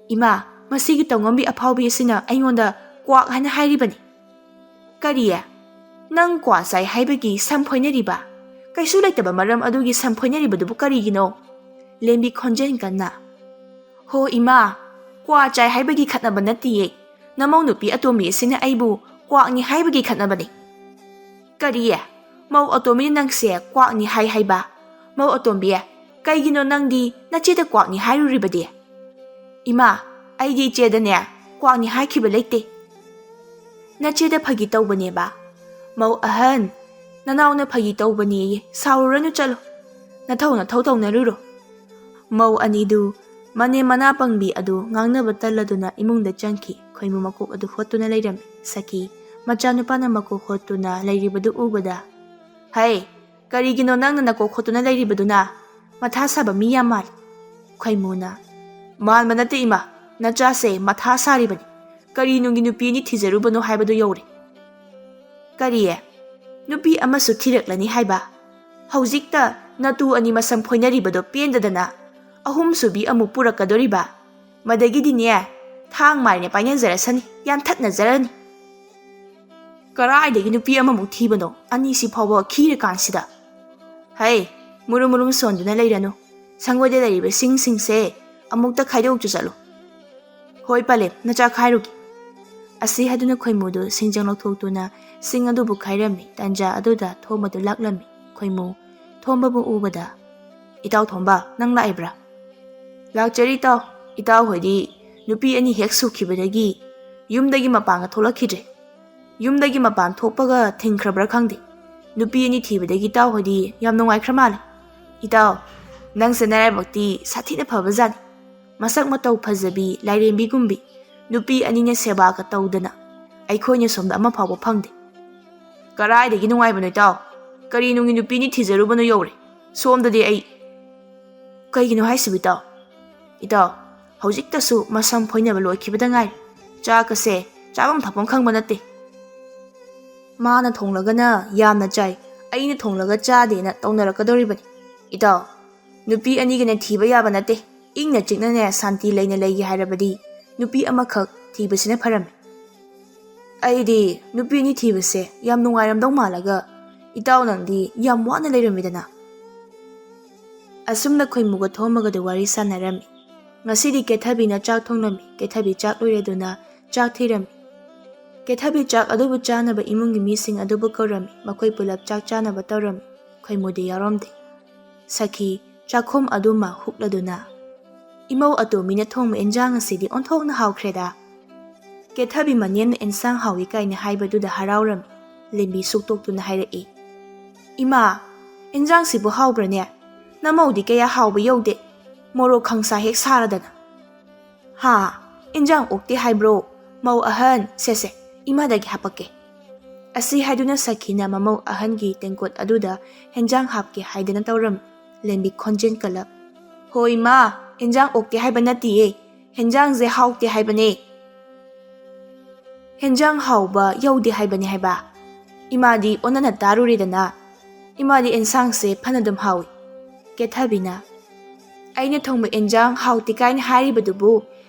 "ꯏꯃꯥ, ꯃꯁꯤꯒꯤ ꯇꯧꯉꯝꯕꯤ ꯑꯐꯥꯎꯕꯤ ꯑꯁꯤꯅ ꯑꯩꯉꯣꯟꯗ ꯀ꯭ꯋꯥꯛ ꯍꯥꯏꯅ ꯍꯥꯏꯔꯤꯕꯅꯤ꯫" "ꯀꯔꯤ? ꯅꯪ ꯀ꯭ꯋꯥ ꯆꯥꯏ ꯍꯥꯏꯕꯒꯤ ꯁꯝ ꯐꯣꯏꯅꯔꯤꯕ? ꯀꯩꯁꯨ ꯂꯩꯇꯕ ꯃꯔꯝ ꯑꯗꯨꯒꯤ ꯁꯝ ꯐꯣꯏꯅꯔꯤꯕꯗꯨꯕꯨ ꯀꯔꯤꯒꯤꯅꯣ?" ꯂꯦꯝꯕꯤ ꯈꯣꯟꯖꯦꯜ ꯀꯟꯅ, "ꯍꯣ ꯏꯃꯥ, ꯀ꯭ꯋꯥ ꯆꯥꯏ ꯍꯥꯏꯕꯒꯤ ꯈꯠꯅꯕ ꯅꯠꯇꯤꯌꯦ꯫ ꯅꯃꯧ ꯅꯨꯄꯤ ꯑꯇꯣꯝꯕꯤ ꯑꯁꯤꯅ ꯑꯩꯕꯨ ꯀ꯭ꯋꯥꯛꯅꯤ ꯍꯥꯏꯕꯒꯤ ꯈꯠꯅꯕꯅꯤ꯫" "ꯀꯔꯤ? ꯃꯧ ꯑꯇꯣꯝꯕꯤꯅ ꯅꯪꯁꯦ ꯀ꯭ꯋꯥꯛꯅꯤ ꯍꯥꯏ ꯍꯥꯏꯕ? ꯃꯧ ꯑꯇꯣꯝꯕꯤ, ꯀꯩꯒꯤꯅꯣ ꯅꯪꯗꯤ ꯅꯆꯦꯗ ꯀ꯭ꯋꯥꯛꯅꯤ ꯍꯥꯏꯔꯨꯔꯤꯕꯗꯤ?" "ꯏꯃꯥ, ꯑꯩꯗꯤ ꯏꯆꯦꯗꯅꯦ ꯀ꯭ꯋꯥꯛꯅꯤ ꯍꯥꯏꯈꯤꯕ ꯂꯩꯇꯦ꯫ ꯅꯆꯦꯗ ꯐꯥꯒꯤ ꯇꯧꯕꯅꯦꯕ꯫ ꯃꯧ ꯑꯍꯟ, ꯅꯅꯥꯎꯅ ꯐꯥꯒꯤ ꯇꯧꯕꯅꯦꯌꯦ, ꯁꯥꯎꯔꯨꯔꯅꯨ, ꯆꯠꯂꯣ꯫ ꯅꯊꯧ ꯅꯊꯧ ꯇꯧꯅꯔꯨꯔꯣ꯫" ꯃꯧ ꯑꯅꯤꯗꯨ ꯃꯅꯦꯝ ꯃꯅꯥ ꯄꯪꯕꯤ ꯑꯗꯨ ꯉꯥꯡꯅꯕ ꯇꯜꯂꯗꯨꯅ ꯏꯃꯨꯡꯗ ꯆꯪꯈꯤ꯫ ꯈꯣꯏꯃꯨ ꯃꯀꯣꯛ ꯑꯗꯨ ꯍꯣꯠꯇꯨꯅ ꯂꯩꯔꯝꯃꯤ꯫ ꯁꯈꯤ ꯃꯆꯥꯅꯨꯄꯥꯅ ꯃꯀꯣꯛ ꯍꯣꯠꯇꯨꯅ ꯂꯩꯔꯤꯕꯗꯨ ꯎꯕꯗ, "ꯍꯩ, ꯀꯔꯤꯒꯤꯅꯣ ꯅꯪꯅ ꯅꯀꯣꯛ ꯍꯣꯠꯇꯨꯅ ꯂꯩꯔꯤꯕꯗꯨꯅ? ꯃꯊꯥ ꯁꯥꯕ ꯃꯤ ꯌꯥꯝ ꯃꯥꯜꯂꯤ꯫" ꯈꯣꯏꯃꯨꯅ, "ꯃꯥꯟꯕ ꯅꯠꯇꯦ ꯏꯃꯥ, ꯅꯆꯥꯁꯦ ꯃꯊꯥ ꯁꯥꯔꯤꯕꯅꯤ꯫ ꯀꯔꯤ ꯅꯨꯡꯒꯤ ꯅꯨꯄꯤ ꯑꯅꯤ ꯊꯤꯖꯔꯨꯕꯅꯣ ꯍꯥꯏꯕꯗꯨ ꯌꯧꯔꯦ꯫" "ꯀꯔꯤ? ꯅꯨꯄꯤ ꯑꯃꯁꯨ ꯊꯤꯔꯛꯂꯅꯤ ꯍꯥꯏꯕ? ꯍꯧꯖꯤꯛꯇ ꯅꯇꯨ ꯑꯅꯤ ꯃꯁꯝ ꯐꯣꯏꯅꯔꯤꯕꯗꯣ ꯄꯦꯟꯗꯗꯅ ꯑꯍꯨꯝꯁꯨꯕꯤ ꯑꯃꯨꯛ ꯄꯨꯔꯛꯀꯗꯣꯔꯤꯕ? ꯃꯗꯒꯤꯗꯤꯅꯦ, ꯊꯥꯡ ꯃꯥꯏꯅ ꯄꯥꯏꯅꯖꯔꯁꯅꯤ, ꯌꯥꯟꯊꯠꯅꯖꯔꯅꯤ꯫" "ꯀꯔꯥꯏꯗꯒꯤ ꯅꯨꯄꯤ ꯑꯃꯃꯨꯛ ꯊꯤꯕꯅꯣ? ꯑꯅꯤꯁꯤ ꯐꯥꯎꯕ ꯈꯤꯔꯀꯥꯟꯁꯤꯗ꯫" "ꯍꯩ, ꯃꯨꯔꯨꯝ ꯃꯨꯔꯨꯝ ꯁꯣꯟꯗꯨꯅ ꯂꯩꯔꯅꯨ꯫ ꯁꯪꯒꯣꯏꯗ ꯂꯩꯔꯤꯕ ꯁꯤꯡꯁꯤꯡꯁꯦ ꯑꯃꯨꯛꯇ ꯈꯥꯏꯗꯣꯛꯆꯨ ꯆꯠꯂꯨ꯫ ꯍꯣꯏ ꯄꯂꯦꯝ, ꯅꯆꯥ ꯈꯥꯏꯔꯨꯒꯦ꯫ ꯑꯁꯤ ꯍꯥꯏꯗꯨꯅ ꯈꯣꯏꯃꯨꯗꯨ ꯁꯤꯡꯖꯪ ꯂꯧꯊꯣꯛꯇꯨꯅ ꯁꯤꯡ ꯑꯗꯨꯕꯨ ꯈꯥꯏꯔꯝꯃꯤ꯫ ꯇꯥꯟꯖꯥ ꯑꯗꯨꯗ ꯊꯣꯝꯕꯗꯨ ꯂꯥꯛꯂꯝꯃꯤ꯫ ꯈꯣꯏꯃꯨ ꯊꯣꯝꯕꯕꯨ ꯎꯕꯗ, "ꯏꯇꯥꯎ ꯊꯣꯝꯕ, ꯅꯪ ꯂꯥꯛꯏꯕ꯭ꯔꯥ?" "ꯂꯥꯛꯆꯔꯤ ꯏꯇꯥꯎ꯫ ꯏꯇꯥꯎ ꯍꯣꯏꯗꯤ ꯅꯨꯄꯤ ꯑꯅꯤ ꯍꯦꯛ ꯁꯨꯈꯤꯕꯗꯒꯤ ꯌꯨꯝꯗꯒꯤ ꯃꯄꯥꯟꯒ ꯊꯣꯛꯂꯛꯈꯤꯗ꯭ꯔꯦ꯫ ꯌꯨꯝꯗꯒꯤ ꯃꯄꯥꯟ ꯊꯣꯛꯄꯒ ꯊꯤꯡꯈ꯭ꯔꯕ꯭ꯔꯥ ꯈꯪꯗꯦ꯫ ꯅꯨꯄꯤ ꯑꯅꯤ ꯊꯤꯕꯗꯒꯤ ꯏꯇꯥꯎ ꯍꯣꯏꯗꯤ ꯌꯥꯝ ꯅꯨꯡꯉꯥꯏꯈ꯭ꯔ ꯃꯥꯜꯂꯦ꯫ ꯏꯇꯥꯎ, ꯅꯪꯁꯦ ꯅꯔꯥꯏꯕꯛꯇꯤ ꯁꯥꯊꯤꯅ ꯐꯕꯖꯥꯠꯅꯤ꯫ ꯃꯁꯛ ꯃꯇꯧ ꯐꯖꯕꯤ, ꯂꯥꯏꯔꯦꯝꯕꯤꯒꯨꯝꯕꯤ, ꯅꯨꯄꯤ ꯑꯅꯤꯅ ꯁꯦꯕꯥꯒ ꯇꯧꯗꯅ ꯑꯩꯈꯣꯏꯅ ꯁꯣꯝꯗ ꯑꯃ ꯐꯥꯎꯕ ꯐꯪꯗꯦ꯫" "ꯀꯔꯥꯏꯗꯒꯤ ꯅꯨꯡꯉꯥꯏꯕꯅꯣ ꯏꯇꯥꯎ? ꯀꯔꯤ ꯅꯨꯡꯒꯤ ꯅꯨꯄꯤꯅꯤ ꯊꯤꯖꯔꯨꯕꯅꯣ ꯌꯧꯔꯦ꯫ ꯁꯣꯝꯗꯗꯤ ꯑꯩ..." "ꯀꯩꯒꯤꯅꯣ ꯍꯥꯏꯁꯤꯕꯨ ꯏꯇꯥꯎ?" "ꯏꯇꯥꯎ, ꯍꯧꯖꯤꯛꯇꯁꯨ ꯃꯁꯝ ꯐꯣꯏꯅꯕ ꯂꯣꯏꯈꯤꯕꯗ ꯉꯥꯏꯔꯤ꯫ ꯆꯥꯛ ꯑꯁꯦ ꯆꯥꯐꯝ ꯊꯛꯐꯝ ꯈꯪꯕ ꯅꯠꯇꯦ꯫ ꯃꯥꯅ ꯊꯣꯡꯂꯒꯅ ꯌꯥꯝꯅ ꯆꯥꯏ, ꯑꯩꯅ ꯊꯣꯡꯂꯒ ꯆꯥꯗꯦꯅ ꯇꯧꯅꯔꯛꯀꯗꯧꯔꯤꯕꯅꯤ꯫ ꯏꯇꯥꯎ, ꯅꯨꯄꯤ ꯑꯅꯤꯒꯤꯅ ꯊꯤꯕ ꯌꯥꯕ ꯅꯠꯇꯦ꯫ ꯏꯪꯅ ꯆꯤꯛꯅꯅꯦ ꯁꯥꯟꯇꯤ ꯂꯩꯅ ꯂꯩꯒꯦ ꯍꯥꯏꯔꯕꯗꯤ ꯅꯨꯄꯤ ꯑꯃꯈꯛ ꯊꯤꯕꯁꯤꯅ ꯐꯔꯝꯃꯤ꯫ ꯑꯩꯗꯤ ꯅꯨꯄꯤ ꯑꯅꯤ ꯊꯤꯕꯁꯦ ꯌꯥꯝ ꯅꯨꯡꯉꯥꯏꯔꯝꯗꯧ ꯃꯥꯜꯂꯒ ꯏꯇꯥꯎ ꯅꯪꯗꯤ ꯌꯥꯝ ꯋꯥꯅ ꯂꯩꯔꯝꯃꯤꯗꯅ꯫" ꯑꯁꯨꯝꯅ ꯈꯣꯏꯃꯨꯒ ꯊꯣꯝꯕꯒꯗꯨ ꯋꯥꯔꯤ ꯁꯥꯟꯅꯔꯝꯃꯤ꯫ ꯉꯁꯤꯗꯤ ꯀꯦꯊꯕꯤꯅ ꯆꯥꯛ ꯊꯣꯡꯂꯝꯃꯤ꯫ ꯀꯦꯊꯕꯤ ꯆꯥꯛ ꯂꯣꯏꯔꯦꯗꯨꯅ ꯆꯥꯛ ꯊꯤꯔꯝꯃꯤ꯫ ꯀꯦꯊꯕꯤ ꯆꯥꯛ ꯑꯗꯨꯕꯨ ꯆꯥꯅꯕ ꯏꯃꯨꯡꯒꯤ ꯃꯤꯁꯤꯡ ꯑꯗꯨꯕꯨ ꯀꯧꯔꯝꯃꯤ꯫ ꯃꯈꯣꯏ ꯄꯨꯂꯞ ꯆꯥꯛ ꯆꯥꯅꯕ ꯇꯧꯔꯝꯃꯤ꯫ ꯈꯣꯏꯃꯨꯗꯤ ꯌꯥꯎꯔꯝꯗꯦ꯫ ꯁꯈꯤ ꯆꯥꯛꯈꯨꯝ ꯑꯗꯨꯃ ꯍꯨꯛꯂꯗꯨꯅ, "ꯏꯃꯧ ꯑꯇꯣꯝꯕꯤꯅ ꯊꯣꯡꯕ ꯏꯟꯖꯥꯡ ꯑꯁꯤꯗꯤ ꯑꯣꯟꯊꯣꯛꯅ ꯍꯥꯎꯈ꯭ꯔꯦꯗ꯫" ꯀꯦꯊꯕꯤ ꯃꯅꯦꯝꯅ ꯏꯟꯁꯥꯡ ꯍꯥꯎꯏ ꯀꯥꯏꯅ ꯍꯥꯏꯕꯗꯨꯗ ꯍꯔꯥꯎꯔꯝꯃꯤ꯫ ꯂꯦꯝꯕꯤ ꯁꯨꯛꯇꯣꯛꯇꯨꯅ ꯍꯥꯏꯔꯛꯏ, "ꯏꯃꯥ, ꯏꯟꯖꯥꯡꯁꯤꯕꯨ ꯍꯥꯎꯕ꯭ꯔꯅꯦ? ꯅꯃꯧꯗꯤ ꯀꯌꯥ ꯍꯥꯎꯕ ꯌꯧꯗꯦ꯫ ꯃꯣꯔꯣꯛ ꯈꯪꯁꯥ ꯍꯦꯛ ꯁꯥꯔꯗꯅ꯫" "ꯍꯥ? ꯏꯟꯖꯥꯡ ꯑꯣꯛꯇꯦ ꯍꯥꯏꯕ꯭ꯔꯣ? ꯃꯧ ꯑꯍꯟ, ꯁꯦꯁꯦ, ꯏꯃꯥꯗꯒꯤ ꯍꯥꯄꯛꯀꯦ꯫" ꯑꯁꯤ ꯍꯥꯏꯗꯨꯅ ꯁꯈꯤꯅ ꯃꯃꯧ ꯑꯍꯟꯒꯤ ꯇꯦꯡꯀꯣꯠ ꯑꯗꯨꯗ ꯍꯦꯟꯖꯥꯡ ꯍꯥꯞꯀꯦ ꯍꯥꯏꯗꯅ ꯇꯧꯔꯝꯃꯤ꯫ ꯂꯦꯝꯕꯤ ꯈꯣꯟꯖꯦꯜ ꯀꯜꯂꯞ, "ꯍꯣꯏ ꯏꯃꯥ, ꯏꯟꯖꯥꯡ ꯑꯣꯛꯇꯦ ꯍꯥꯏꯕ ꯅꯠꯇꯤꯌꯦ, ꯍꯦꯟꯖꯥꯡꯁꯦ ꯍꯥꯎꯇꯦ ꯍꯥꯏꯕꯅꯦ꯫ ꯍꯦꯟꯖꯥꯡ ꯍꯥꯎꯕ ꯌꯧꯗꯦ ꯍꯥꯏꯕꯅꯦ ꯍꯥꯏꯕ꯫ ꯏꯃꯥꯗꯤ ꯑꯣꯟꯅꯅ ꯇꯥꯔꯨꯔꯦꯗꯅ꯫ ꯏꯃꯥꯗꯤ ꯏꯟꯁꯥꯡꯁꯦ ꯐꯅꯗꯨꯝ ꯍꯥꯎꯏ꯫" ꯀꯦꯊꯕꯤꯅ, "ꯑꯩꯅ ꯊꯣꯡꯕ ꯏꯟꯖꯥꯡ ꯍꯥꯎꯇꯦ ꯀꯥꯏꯅ ꯍꯥꯏꯔꯤꯕꯗꯨꯕꯨ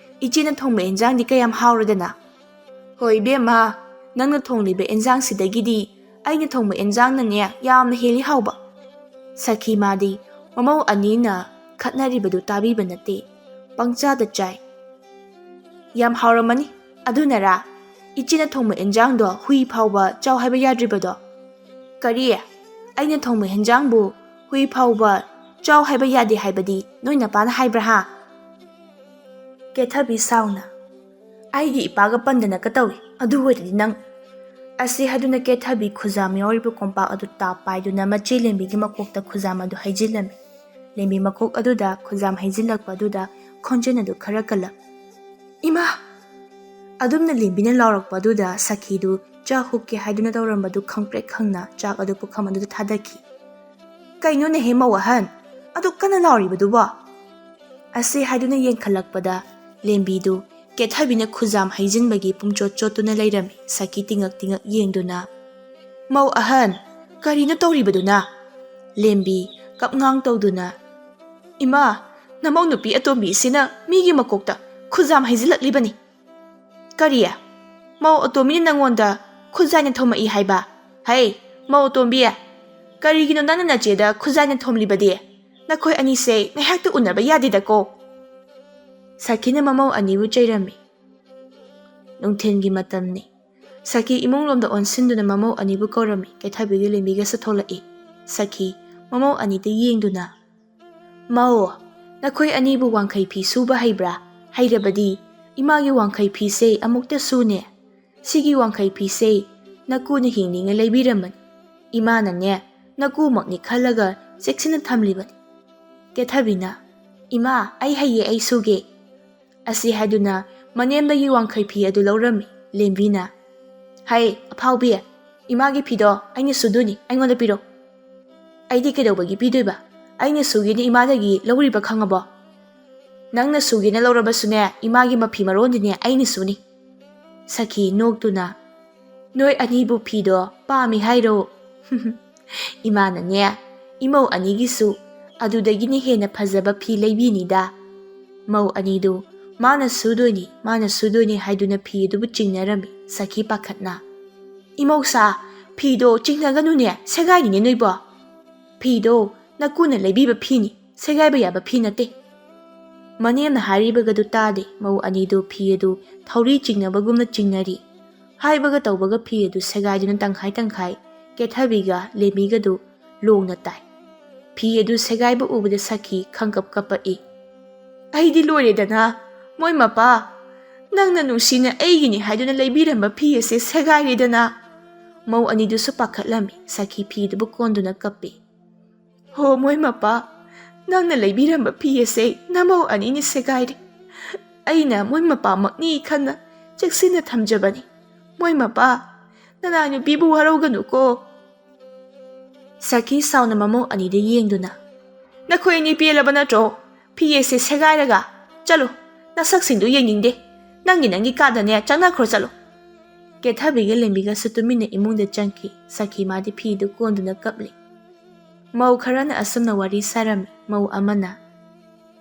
ꯏꯆꯦꯅ ꯊꯣꯡꯕ ꯏꯟꯖꯥꯡꯗꯤ ꯀꯌꯥꯝ ꯍꯥꯎꯔꯗꯅ?" "ꯍꯣꯏ ꯏꯕꯦꯝꯃ, ꯅꯪꯅ ꯊꯣꯡꯂꯤꯕ ꯏꯟꯖꯥꯡꯁꯤꯗꯒꯤꯗꯤ ꯑꯩꯅ ꯊꯣꯡꯕ ꯏꯟꯖꯥꯡꯅꯅꯦ ꯌꯥꯝꯅ ꯍꯦꯜꯂꯤ ꯍꯥꯎꯕ꯫" ꯁꯈꯤ ꯃꯥꯗꯤ ꯃꯃꯧ ꯑꯅꯤꯅ ꯈꯠꯅꯔꯤꯕꯗꯨ ꯇꯥꯕꯤꯕ ꯅꯠꯇꯦ꯫ ꯄꯪꯆꯥꯗ ꯆꯥꯏ꯫ "ꯌꯥꯝ ꯍꯥꯎꯔꯝꯃꯅꯤ꯫ ꯑꯗꯨꯅꯔꯥ ꯏꯆꯦꯅ ꯊꯣꯡꯕ ꯏꯟꯖꯥꯡꯗꯣ ꯍꯨꯏ ꯐꯥꯎꯕ ꯆꯥꯎ ꯍꯥꯏꯕ ꯌꯥꯗ꯭ꯔꯤꯕꯗꯣ?" "ꯀꯔꯤ? ꯑꯩꯅ ꯊꯣꯡꯕ ꯏꯟꯖꯥꯡꯕꯨ ꯍꯨꯏ ꯐꯥꯎꯕ ꯆꯥꯎ ꯍꯥꯏꯕ ꯌꯥꯗꯦ ꯍꯥꯏꯕꯗꯤ ꯅꯣꯏ ꯅꯄꯥꯅ ꯍꯥꯏꯕ꯭ꯔꯥ ꯍꯥ?" ꯀꯦꯊꯕꯤ ꯁꯥꯎꯅ, "ꯑꯩꯒꯤ ꯏꯄꯥꯒ ꯄꯟꯗꯅ ꯀꯇꯧꯏ꯫ ꯑꯗꯨ ꯑꯣꯏꯔꯗꯤ ꯅꯪ!" ꯑꯁꯤ ꯍꯥꯏꯗꯨꯅ ꯀꯦꯊꯕꯤ ꯈꯨꯖꯥꯝ ꯌꯥꯎꯔꯤꯕ ꯀꯣꯝꯄꯥꯛ ꯑꯗꯨ ꯇꯥꯞ ꯄꯥꯏꯗꯨꯅ ꯃꯆꯦ ꯂꯦꯝꯕꯤꯒꯤ ꯃꯀꯣꯛꯇ ꯈꯨꯖꯥꯝ ꯑꯗꯨ ꯍꯩꯖꯤꯜꯂꯝꯃꯤ꯫ ꯂꯦꯝꯕꯤ ꯃꯀꯣꯛ ꯑꯗꯨꯗ ꯈꯨꯖꯥꯝ ꯍꯩꯖꯤꯜꯂꯛꯄ ꯑꯗꯨꯗ ꯈꯣꯟꯖꯦꯜ ꯑꯗꯨ ꯈꯔ ꯀꯜꯂꯞ, "ꯏꯃꯥ!" ꯑꯗꯨꯝꯅ ꯂꯦꯝꯕꯤꯅ ꯂꯥꯎꯔꯛꯄ ꯑꯗꯨꯗ ꯁꯈꯤꯗꯨ ꯆꯥꯛ ꯍꯨꯛꯀꯦ ꯍꯥꯏꯗꯨꯅ ꯇꯧꯔꯝꯕꯗꯨ ꯈꯪꯄ꯭ꯔꯦꯛ ꯈꯪꯅ ꯆꯥꯛ ꯑꯗꯨ ꯄꯨꯈꯝ ꯑꯗꯨꯗ ꯊꯥꯗꯈꯤ꯫ "ꯀꯩꯅꯣꯅꯦꯍꯦ ꯃꯧ ꯑꯍꯟ, ꯑꯗꯨ ꯀꯟꯅ ꯂꯥꯎꯔꯤꯕꯗꯨꯕꯣ?" ꯑꯁꯤ ꯍꯥꯏꯗꯨꯅ ꯌꯦꯡꯈꯠꯂꯛꯄꯗ ꯂꯦꯝꯕꯤꯗꯨ ꯀꯦꯊꯕꯤꯅ ꯈꯨꯖꯥꯝ ꯍꯩꯖꯤꯟꯕꯒꯤ ꯄꯨꯡꯆꯣꯠ ꯆꯣꯠꯇꯨꯅ ꯂꯩꯔꯝꯃꯤ꯫ ꯁꯈꯤ ꯇꯤꯡꯉꯛ ꯇꯤꯡꯉꯛ ꯌꯦꯡꯗꯨꯅ, "ꯃꯧ ꯑꯍꯟ, ꯀꯔꯤꯅꯣ ꯇꯧꯔꯤꯕꯗꯨꯅ?" ꯂꯦꯝꯕꯤ ꯀꯞꯉꯥꯡ ꯇꯧꯗꯨꯅ, "ꯏꯃꯥ, ꯅꯃꯧ ꯅꯨꯄꯤ ꯑꯇꯣꯝꯕꯤꯁꯤꯅ ꯃꯤꯒꯤ ꯃꯀꯣꯛꯇ ꯈꯨꯖꯥꯝ ꯍꯩꯖꯤꯜꯂꯛꯂꯤꯕꯅꯤ꯫" "ꯀꯔꯤ? ꯃꯧ ꯑꯇꯣꯝꯕꯤꯅ ꯅꯪꯉꯣꯟꯗ ꯈꯨꯖꯥꯏꯅ ꯊꯣꯝꯃꯛꯏ ꯍꯥꯏꯕ? ꯍꯩ, ꯃꯧ ꯑꯇꯣꯝꯕꯤ, ꯀꯔꯤꯒꯤꯅꯣ ꯅꯪꯅ ꯅꯆꯦꯗ ꯈꯨꯖꯥꯏꯅ ꯊꯣꯝꯂꯤꯕꯗꯤ? ꯅꯈꯣꯏ ꯑꯅꯤꯁꯦ ꯉꯥꯏꯍꯥꯛꯇ ꯎꯅꯕ ꯌꯥꯗꯦꯗꯀꯣ꯫" ꯁꯈꯤꯅ ꯃꯃꯧ ꯑꯅꯤꯕꯨ ꯆꯩꯔꯝꯃꯤ꯫ ꯅꯨꯡꯊꯤꯜꯒꯤ ꯃꯇꯝꯅꯤ꯫ ꯁꯈꯤ ꯏꯃꯨꯡꯂꯣꯝꯗ ꯑꯣꯟꯁꯤꯟꯗꯨꯅ ꯃꯃꯧ ꯑꯅꯤꯕꯨ ꯀꯧꯔꯝꯃꯤ꯫ ꯀꯦꯊꯕꯤꯒ ꯂꯦꯝꯕꯤꯒꯁꯨ ꯊꯣꯛꯂꯛꯏ꯫ ꯁꯈꯤ ꯃꯃꯧ ꯑꯅꯤꯗ ꯌꯦꯡꯗꯨꯅ, "ꯃꯧ, ꯅꯈꯣꯏ ꯑꯅꯤꯕꯨ ꯋꯥꯡꯈꯩ ꯐꯤ ꯁꯨꯕ ꯍꯩꯕ꯭ꯔꯥ? ꯍꯩꯔꯕꯗꯤ ꯏꯃꯥꯒꯤ ꯋꯥꯡꯈꯩ ꯐꯤꯁꯦ ꯑꯃꯨꯛꯇ ꯁꯨꯅꯦ꯫ ꯁꯤꯒꯤ ꯋꯥꯡꯈꯩ ꯐꯤꯁꯦ ꯅꯀꯨꯅ ꯍꯤꯡꯂꯤꯉꯩ ꯂꯩꯕꯤꯔꯝꯕꯅꯤ꯫ ꯏꯃꯥꯅꯅꯦ ꯅꯀꯨꯃꯛꯅꯤ ꯈꯜꯂꯒ ꯆꯦꯛꯁꯤꯟꯅ ꯊꯝꯂꯤꯕꯅꯤ꯫" ꯀꯦꯊꯕꯤꯅ, "ꯏꯃꯥ, ꯑꯩ ꯍꯩꯌꯦ, ꯑꯩ ꯁꯨꯒꯦ꯫" ꯑꯁꯤ ꯍꯥꯏꯗꯨꯅ ꯃꯅꯦꯝꯕꯒꯤ ꯋꯥꯡꯈꯩ ꯐꯤ ꯑꯗꯨ ꯂꯧꯔꯝꯃꯤ꯫ ꯂꯦꯝꯕꯤꯅ, "ꯍꯩ ꯑꯐꯥꯎꯕꯤ, ꯏꯃꯥꯒꯤ ꯐꯤꯗꯣ ꯑꯩꯅ ꯁꯨꯗꯣꯏꯅꯤ, ꯑꯩꯉꯣꯟꯗ ꯄꯤꯔꯣ꯫" "ꯑꯩꯗꯤ ꯀꯩꯗꯧꯕꯒꯤ ꯄꯤꯗꯣꯏꯕ? ꯑꯩꯅ ꯁꯨꯒꯦꯅ ꯏꯃꯥꯗꯒꯤ ꯂꯧꯔꯤꯕ ꯈꯪꯉꯕꯣ? ꯅꯪꯅ ꯁꯨꯒꯦꯅ ꯂꯧꯔꯕꯁꯨꯅꯦ, ꯏꯃꯥꯒꯤ ꯃꯐꯤ ꯃꯔꯣꯟꯗꯤꯅꯦ ꯑꯩꯅ ꯁꯨꯅꯤ꯫" ꯁꯈꯤ ꯅꯣꯛꯇꯨꯅ, "ꯅꯣꯏ ꯑꯅꯤꯕꯨ ꯐꯤꯗꯣ ꯄꯥꯝꯃꯤ ꯍꯥꯏꯔꯣ?" "ꯏꯃꯥꯅꯅꯦ ꯏꯃꯧ ꯑꯅꯤꯒꯤꯁꯨ ꯑꯗꯨꯗꯒꯤꯅ ꯍꯦꯟꯅ ꯐꯖꯕ ꯐꯤ ꯂꯩꯕꯤꯅꯤꯗ꯫" ꯃꯧ ꯑꯅꯤꯗꯨ ꯃꯥꯅ ꯁꯨꯗꯣꯏꯅꯤ, ꯃꯥꯅ ꯁꯨꯗꯣꯏꯅꯤ ꯍꯥꯏꯗꯨꯅ ꯐꯤ ꯑꯗꯨꯕꯨ ꯆꯤꯡꯅꯔꯝꯃꯤ꯫ ꯁꯈꯤ ꯄꯥꯈꯠꯅ, "ꯏꯃꯧꯁꯥ, ꯐꯤꯗꯣ ꯆꯤꯡꯅꯒꯅꯨꯅꯦ, ꯁꯦꯒꯥꯏꯅꯤꯅꯦ ꯅꯣꯏꯕꯣ꯫ ꯐꯤꯗꯣ ꯅꯀꯨꯅ ꯂꯩꯕꯤꯕ ꯐꯤꯅꯤ, ꯁꯦꯒꯥꯏꯕ ꯌꯥꯕ ꯐꯤ ꯅꯠꯇꯦ꯫" ꯃꯅꯦꯝꯅ ꯍꯥꯏꯔꯤꯕꯒꯗꯨ ꯇꯥꯗꯦ꯫ ꯃꯧ ꯑꯅꯤꯗꯨ ꯐꯤ ꯑꯗꯨ ꯊꯧꯔꯤ ꯆꯤꯡꯅꯕꯒꯨꯝꯅ ꯆꯤꯡꯅꯔꯤ꯫ ꯍꯥꯏꯕꯒ ꯇꯧꯕꯒ ꯐꯤ ꯑꯗꯨ ꯁꯦꯒꯥꯏꯗꯨꯅ ꯇꯪꯈꯥꯏ ꯇꯪꯈꯥꯏ, ꯀꯦꯊꯕꯤꯒ ꯂꯦꯝꯕꯤꯒꯗꯨ ꯂꯣꯡꯅ ꯇꯥꯏ꯫ ꯐꯤ ꯑꯗꯨ ꯁꯦꯒꯥꯏꯕ ꯎꯕꯗ ꯁꯈꯤ ꯈꯪꯀꯞ ꯀꯞꯄꯛꯏ꯫ "ꯑꯩꯗꯤ ꯂꯣꯏꯔꯦꯗꯅ, ꯃꯣꯏ ꯃꯄꯥ, ꯅꯪꯅ ꯅꯨꯡꯁꯤꯅ ꯑꯩꯒꯤꯅꯤ ꯍꯥꯏꯗꯨꯅ ꯂꯩꯕꯤꯔꯝꯕ ꯐꯤ ꯑꯁꯦ ꯁꯦꯒꯥꯏꯔꯦꯗꯅ!" ꯃꯧ ꯑꯅꯤꯗꯨꯁꯨ ꯄꯥꯈꯠꯂꯝꯃꯤ꯫ ꯁꯈꯤ ꯐꯤꯗꯨꯕꯨ ꯀꯣꯟꯗꯨꯅ ꯀꯞꯄꯤ꯫ "ꯍꯣ ꯃꯣꯏ ꯃꯄꯥ, ꯅꯪꯅ ꯂꯩꯕꯤꯔꯝꯕ ꯐꯤ ꯑꯁꯦ ꯅꯃꯧ ꯑꯅꯤꯅ ꯁꯦꯒꯥꯏꯔꯦ꯫ ꯑꯩꯅ ꯃꯣꯏ ꯃꯄꯥꯃꯛꯅꯤ ꯈꯟꯅ ꯆꯦꯛꯁꯤꯟꯅ ꯊꯝꯖꯕꯅꯤ꯫ ꯃꯣꯏ ꯃꯄꯥ, ꯅꯅꯥꯏ ꯅꯨꯄꯤꯕꯨ ꯋꯥꯔꯧꯒꯅꯨꯀꯣ꯫" ꯁꯈꯤ ꯁꯥꯎꯅ ꯃꯃꯧ ꯑꯅꯤꯗ ꯌꯦꯡꯗꯨꯅ, "ꯅꯈꯣꯏ ꯑꯅꯤ ꯄꯦꯜꯂꯕ ꯅꯠꯇ꯭ꯔꯣ? ꯐꯤ ꯑꯁꯦ ꯁꯦꯒꯥꯏꯔꯒ꯫ ꯆꯠꯂꯣ, ꯅꯁꯛꯁꯤꯡꯗꯨ ꯌꯦꯡꯅꯤꯡꯗꯦ꯫ ꯅꯪꯒꯤ ꯅꯪꯒꯤ ꯀꯥꯗꯅꯦ ꯆꯪꯅꯈ꯭ꯔꯣ, ꯆꯠꯂꯣ꯫" ꯀꯦꯊꯕꯤꯒ ꯂꯦꯝꯕꯤꯒꯁꯨ ꯇꯨꯃꯤꯟꯅ ꯏꯃꯨꯡꯗ ꯆꯪꯈꯤ꯫ ꯁꯈꯤ ꯃꯥꯗꯤ ꯐꯤꯗꯨ ꯀꯣꯟꯗꯨꯅ ꯀꯞꯂꯤ꯫ ꯃꯧ ꯈꯔꯅ ꯑꯁꯨꯝꯅ ꯋꯥꯔꯤ ꯁꯥꯔꯝꯃꯤ꯫ ꯃꯧ ꯑꯃꯅ,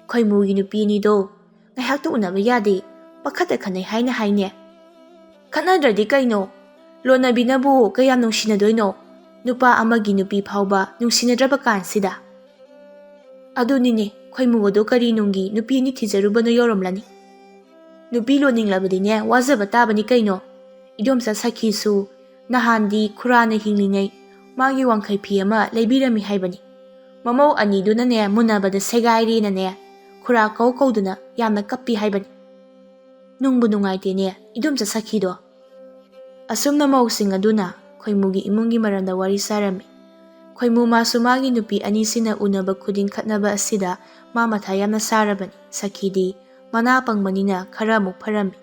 "ꯈꯣꯏꯃꯨꯒꯤ ꯅꯨꯄꯤ ꯑꯅꯤꯗꯣ ꯉꯥꯏꯍꯥꯛꯇ ꯎꯅꯕ ꯌꯥꯗꯦ, ꯄꯥꯈꯠꯇ ꯈꯠꯅꯩ ꯍꯥꯏꯅ ꯍꯥꯏꯅꯦ꯫ ꯈꯠꯅꯗ꯭ꯔꯗꯤ ꯀꯩꯅꯣ? ꯂꯣꯟꯅꯕꯤꯅꯕꯨ ꯀꯌꯥꯝ ꯅꯨꯡꯁꯤꯅꯗꯣꯏꯅꯣ? ꯅꯨꯄꯥ ꯑꯃꯒꯤ ꯅꯨꯄꯤ ꯐꯥꯎꯕ ꯅꯨꯡꯁꯤꯅꯗ꯭ꯔꯕ ꯀꯥꯟꯁꯤꯗ꯫" "ꯑꯗꯨꯅꯤꯅꯦ, ꯈꯣꯏꯃꯨ ꯑꯗꯣ ꯀꯔꯤ ꯅꯨꯡꯒꯤ ꯅꯨꯄꯤ ꯑꯅꯤ ꯊꯤꯖꯔꯨꯕꯅꯣ ꯌꯧꯔꯝꯂꯅꯤ꯫ ꯅꯨꯄꯤ ꯂꯣꯟꯅꯤꯡꯂꯕꯗꯤꯅꯦ, ꯋꯥꯖꯕ ꯇꯥꯕꯅꯤ ꯀꯩꯅꯣ꯫ ꯏꯗꯣꯝꯆꯥ ꯁꯈꯤꯁꯨ ꯅꯍꯥꯟꯗꯤ ꯈꯨꯔꯥꯅ ꯍꯤꯡꯂꯤꯉꯩ ꯃꯥꯒꯤ ꯋꯥꯡꯈꯩ ꯐꯤ ꯑꯃ ꯂꯩꯕꯤꯔꯝꯃꯤ ꯍꯥꯏꯕꯅꯤ꯫ ꯃꯃꯧ ꯑꯅꯤꯗꯨꯅꯅꯦ, ꯃꯨꯟꯅꯕꯗ ꯁꯦꯒꯥꯏꯔꯦꯅꯅꯦ, ꯈꯨꯔꯥ ꯀꯧ ꯀꯧꯗꯨꯅ ꯌꯥꯝꯅ ꯀꯞꯄꯤ ꯍꯥꯏꯕꯅꯤ꯫ ꯅꯨꯡꯕꯨ ꯅꯨꯡꯉꯥꯏꯇꯦꯅꯦ, ꯏꯗꯣꯝꯆꯥ ꯁꯈꯤꯗꯣ꯫" ꯑꯁꯨꯝꯅ ꯃꯧꯁꯤꯡ ꯑꯗꯨꯅ ꯈꯣꯏꯃꯨꯒꯤ ꯏꯃꯨꯡꯒꯤ ꯃꯔꯝꯗ ꯋꯥꯔꯤ ꯁꯥꯔꯝꯃꯤ꯫ ꯈꯣꯏꯃꯨ ꯃꯥꯁꯨ ꯃꯥꯒꯤ ꯅꯨꯄꯤ ꯑꯅꯤꯁꯤꯅ ꯎꯅꯕ ꯈꯨꯗꯤꯡ ꯈꯠꯅꯕ ꯑꯁꯤꯗ ꯃꯥ ꯃꯊꯥ ꯌꯥꯝꯅ ꯁꯥꯔꯕꯅꯤ꯫ ꯁꯈꯤꯗꯤ ꯃꯅꯥ ꯄꯪꯕꯅꯤꯅ ꯈꯔ ꯑꯃꯨꯛ ꯐꯔꯝꯃꯤ꯫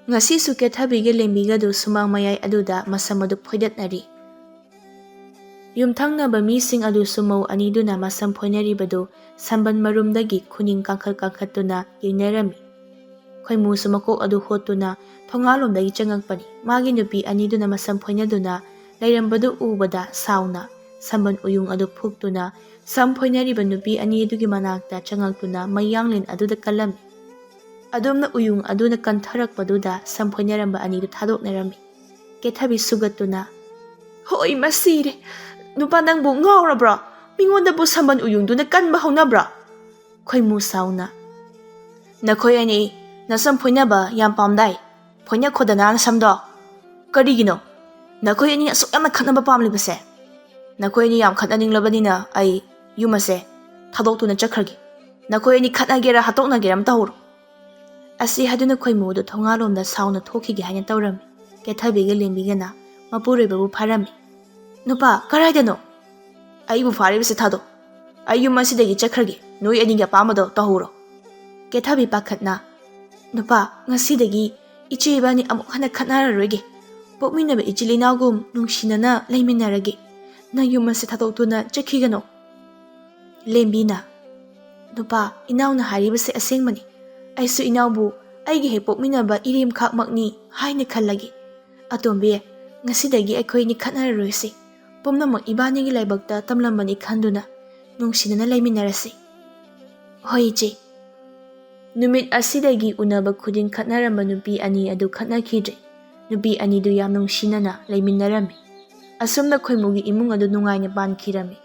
ꯉꯁꯤꯁꯨ ꯀꯦꯊꯕꯤꯒ ꯂꯦꯝꯕꯤꯒꯗꯨ ꯁꯨꯃꯥꯡ ꯃꯌꯥꯏ ꯑꯗꯨꯗ ꯃꯁꯝ ꯑꯗꯨ ꯐꯣꯏꯗꯠꯅꯔꯤ꯫ ꯌꯨꯝꯊꯪꯅꯕ ꯃꯤꯁꯤꯡ ꯑꯗꯨꯁꯨ ꯃꯧ ꯑꯅꯤꯗꯨꯅ ꯃꯁꯝ ꯐꯣꯏꯅꯔꯤꯕꯗꯨ ꯁꯝꯕꯟ ꯃꯔꯨꯝꯗꯒꯤ ꯈꯨꯅꯤꯡ ꯀꯥꯡꯈꯠ ꯀꯥꯡꯈꯠꯇꯨꯅ ꯌꯦꯡꯅꯔꯝꯃꯤ꯫ ꯈꯣꯏꯃꯨꯁꯨ ꯃꯀꯣꯛ ꯑꯗꯨ ꯍꯣꯠꯇꯨꯅ ꯊꯣꯡꯒꯥꯜꯂꯣꯝꯗꯒꯤ ꯆꯪꯉꯛꯄꯅꯤ꯫ ꯃꯥꯒꯤ ꯅꯨꯄꯤ ꯑꯅꯤꯗꯨꯅ ꯃꯁꯝ ꯐꯣꯏꯅꯗꯨꯅ ꯂꯩꯔꯝꯕꯗꯨ ꯎꯕꯗ ꯁꯥꯎꯅ ꯁꯝꯕꯟ ꯎꯌꯨꯡ ꯑꯗꯨ ꯐꯨꯛꯇꯨꯅ ꯁꯝ ꯐꯣꯏꯅꯔꯤꯕ ꯅꯨꯄꯤ ꯑꯅꯤ ꯑꯗꯨꯒꯤ ꯃꯅꯥꯛꯇ ꯆꯪꯉꯛꯇꯨꯅ ꯃꯩꯌꯥꯡꯂꯦꯟ ꯑꯗꯨꯗ ꯀꯜꯂꯝꯃꯤ꯫ ꯑꯗꯨꯝꯅ ꯎꯌꯨꯡ ꯑꯗꯨꯅ ꯀꯟꯊꯔꯛꯄꯗꯨꯗ ꯁꯝ ꯐꯣꯏꯅꯔꯝꯕ ꯑꯅꯤꯗꯨ ꯊꯥꯗꯣꯛꯅꯔꯝꯃꯤ꯫ ꯀꯦꯊꯕꯤ ꯁꯨꯒꯠꯇꯨꯅ, "ꯍꯣꯏ, ꯃꯁꯤꯔꯦ! ꯅꯨꯄꯥ, ꯅꯪꯕꯨ ꯉꯥꯎꯔꯕ꯭ꯔꯣ? ꯃꯤꯉꯣꯟꯗꯕꯨ ꯁꯝꯕꯟ ꯎꯌꯨꯡꯗꯨꯅ ꯀꯟꯕ ꯍꯧꯅꯕ꯭ꯔꯣ?" ꯈꯣꯏꯃꯨ ꯁꯥꯎꯅ, "ꯅꯈꯣꯏ ꯑꯅꯤ ꯅꯁꯝ ꯐꯣꯏꯅꯕ ꯌꯥꯝ ꯄꯥꯝꯗꯥꯏ? ꯐꯣꯏꯅꯈꯣꯗꯅ ꯅꯁꯝꯗꯣ꯫ ꯀꯔꯤꯒꯤꯅꯣ ꯅꯈꯣꯏ ꯑꯅꯤ ꯑꯁꯨꯛ ꯌꯥꯝꯅ ꯈꯠꯅꯕ ꯄꯥꯝꯂꯤꯕꯁꯦ? ꯅꯈꯣꯏ ꯑꯅꯤ ꯌꯥꯝ ꯈꯠꯅꯅꯤꯡꯂꯕꯅꯤꯅ ꯑꯩ ꯌꯨꯝ ꯑꯁꯦ ꯊꯥꯗꯣꯛꯇꯨꯅ ꯆꯠꯈ꯭ꯔꯒꯦ꯫ ꯅꯈꯣꯏ ꯑꯅꯤ ꯈꯠꯅꯒꯦꯔꯥ ꯍꯥꯠꯇꯣꯛꯅꯒꯦꯔꯥ ꯑꯝꯇ ꯍꯧꯔꯣ"꯫ ꯑꯁꯤ ꯍꯥꯏꯗꯨꯅ ꯈꯣꯏꯃꯨ ꯑꯗꯨ ꯊꯣꯡꯒꯥꯜꯂꯣꯝꯗ ꯁꯥꯎꯅ ꯊꯣꯛꯈꯤꯒꯦ ꯍꯥꯏꯅ ꯇꯧꯔꯝꯃꯤ꯫ ꯀꯦꯊꯕꯤꯒ ꯂꯦꯝꯕꯤꯒꯅ ꯃꯄꯨꯔꯣꯏꯕꯕꯨ ꯐꯥꯔꯝꯃꯤ꯫ "ꯅꯨꯄꯥ, ꯀꯔꯥꯏꯗꯅꯣ? ꯑꯩꯕꯨ ꯐꯥꯔꯤꯕꯁꯤ ꯊꯥꯗꯣꯛ꯫ ꯑꯩ ꯌꯨꯝ ꯑꯁꯤꯗꯒꯤ ꯆꯠꯈ꯭ꯔꯒꯦ꯫ ꯅꯣꯏ ꯑꯅꯤꯒꯤ ꯑꯄꯥꯝꯕꯗꯣ ꯇꯧꯍꯧꯔꯣ"꯫ ꯀꯦꯊꯕꯤ ꯄꯥꯈꯠꯅ, "ꯅꯨꯄꯥ, ꯉꯁꯤꯗꯒꯤ ꯏꯆꯦ ꯏꯕꯥꯅꯤ ꯑꯃꯨꯛ ꯍꯟꯅ ꯈꯠꯅꯔꯔꯣꯏꯒꯦ꯫ ꯄꯣꯛꯃꯤꯟꯅꯕ ꯏꯆꯤꯜ ꯏꯅꯥꯎꯒꯨꯝ ꯅꯨꯡꯁꯤꯅꯅ ꯂꯩꯃꯤꯟꯅꯔꯒꯦ꯫ ꯅꯪ ꯌꯨꯝ ꯑꯁꯤ ꯊꯥꯗꯣꯛꯇꯨꯅ ꯆꯠꯈꯤꯒꯅꯨ"꯫ ꯂꯦꯝꯕꯤꯅ, "ꯅꯨꯄꯥ, ꯏꯅꯥꯎꯅ ꯍꯥꯏꯔꯤꯕꯁꯦ ꯑꯁꯦꯡꯕꯅꯤ꯫ ꯑꯩꯁꯨ ꯏꯅꯥꯎꯕꯨ ꯑꯩꯒꯤ ꯍꯦꯛ ꯄꯣꯛꯃꯤꯟꯅꯕ ꯏꯔꯦꯝꯈꯥꯛꯃꯛꯅꯤ ꯍꯥꯏꯅ ꯈꯜꯂꯒꯦ꯫ ꯑꯇꯣꯝꯕꯤ, ꯉꯁꯤꯗꯒꯤ ꯑꯩꯈꯣꯏ ꯑꯅꯤ ꯈꯠꯅꯔꯔꯣꯏꯁꯤ꯫ ꯄꯨꯝꯅꯃꯛ ꯏꯕꯥꯅꯤꯒꯤ ꯂꯥꯏꯕꯛꯇ ꯇꯝꯂꯝꯕꯅꯤ ꯈꯟꯗꯨꯅ ꯅꯨꯡꯁꯤꯅꯅ ꯂꯩꯃꯤꯟꯅꯔꯁꯤ"꯫ "ꯍꯣꯏ, ꯏꯆꯦ"꯫ ꯅꯨꯃꯤꯠ ꯑꯁꯤꯗꯒꯤ ꯎꯅꯕ ꯈꯨꯗꯤꯡ ꯈꯠꯅꯔꯝꯕ ꯅꯨꯄꯤ ꯑꯅꯤ ꯑꯗꯨ ꯈꯠꯅꯈꯤꯗ꯭ꯔꯦ꯫ ꯅꯨꯄꯤ ꯑꯅꯤꯗꯨ ꯌꯥꯝ ꯅꯨꯡꯁꯤꯅꯅ ꯂꯩꯃꯤꯟꯅꯔꯝꯃꯤ꯫ ꯑꯁꯨꯝꯅ ꯈꯣꯏꯃꯨꯒꯤ ꯏꯃꯨꯡ ꯑꯗꯨ ꯅꯨꯡꯉꯥꯏꯅ ꯄꯥꯟꯈꯤꯔꯝꯃꯤ꯫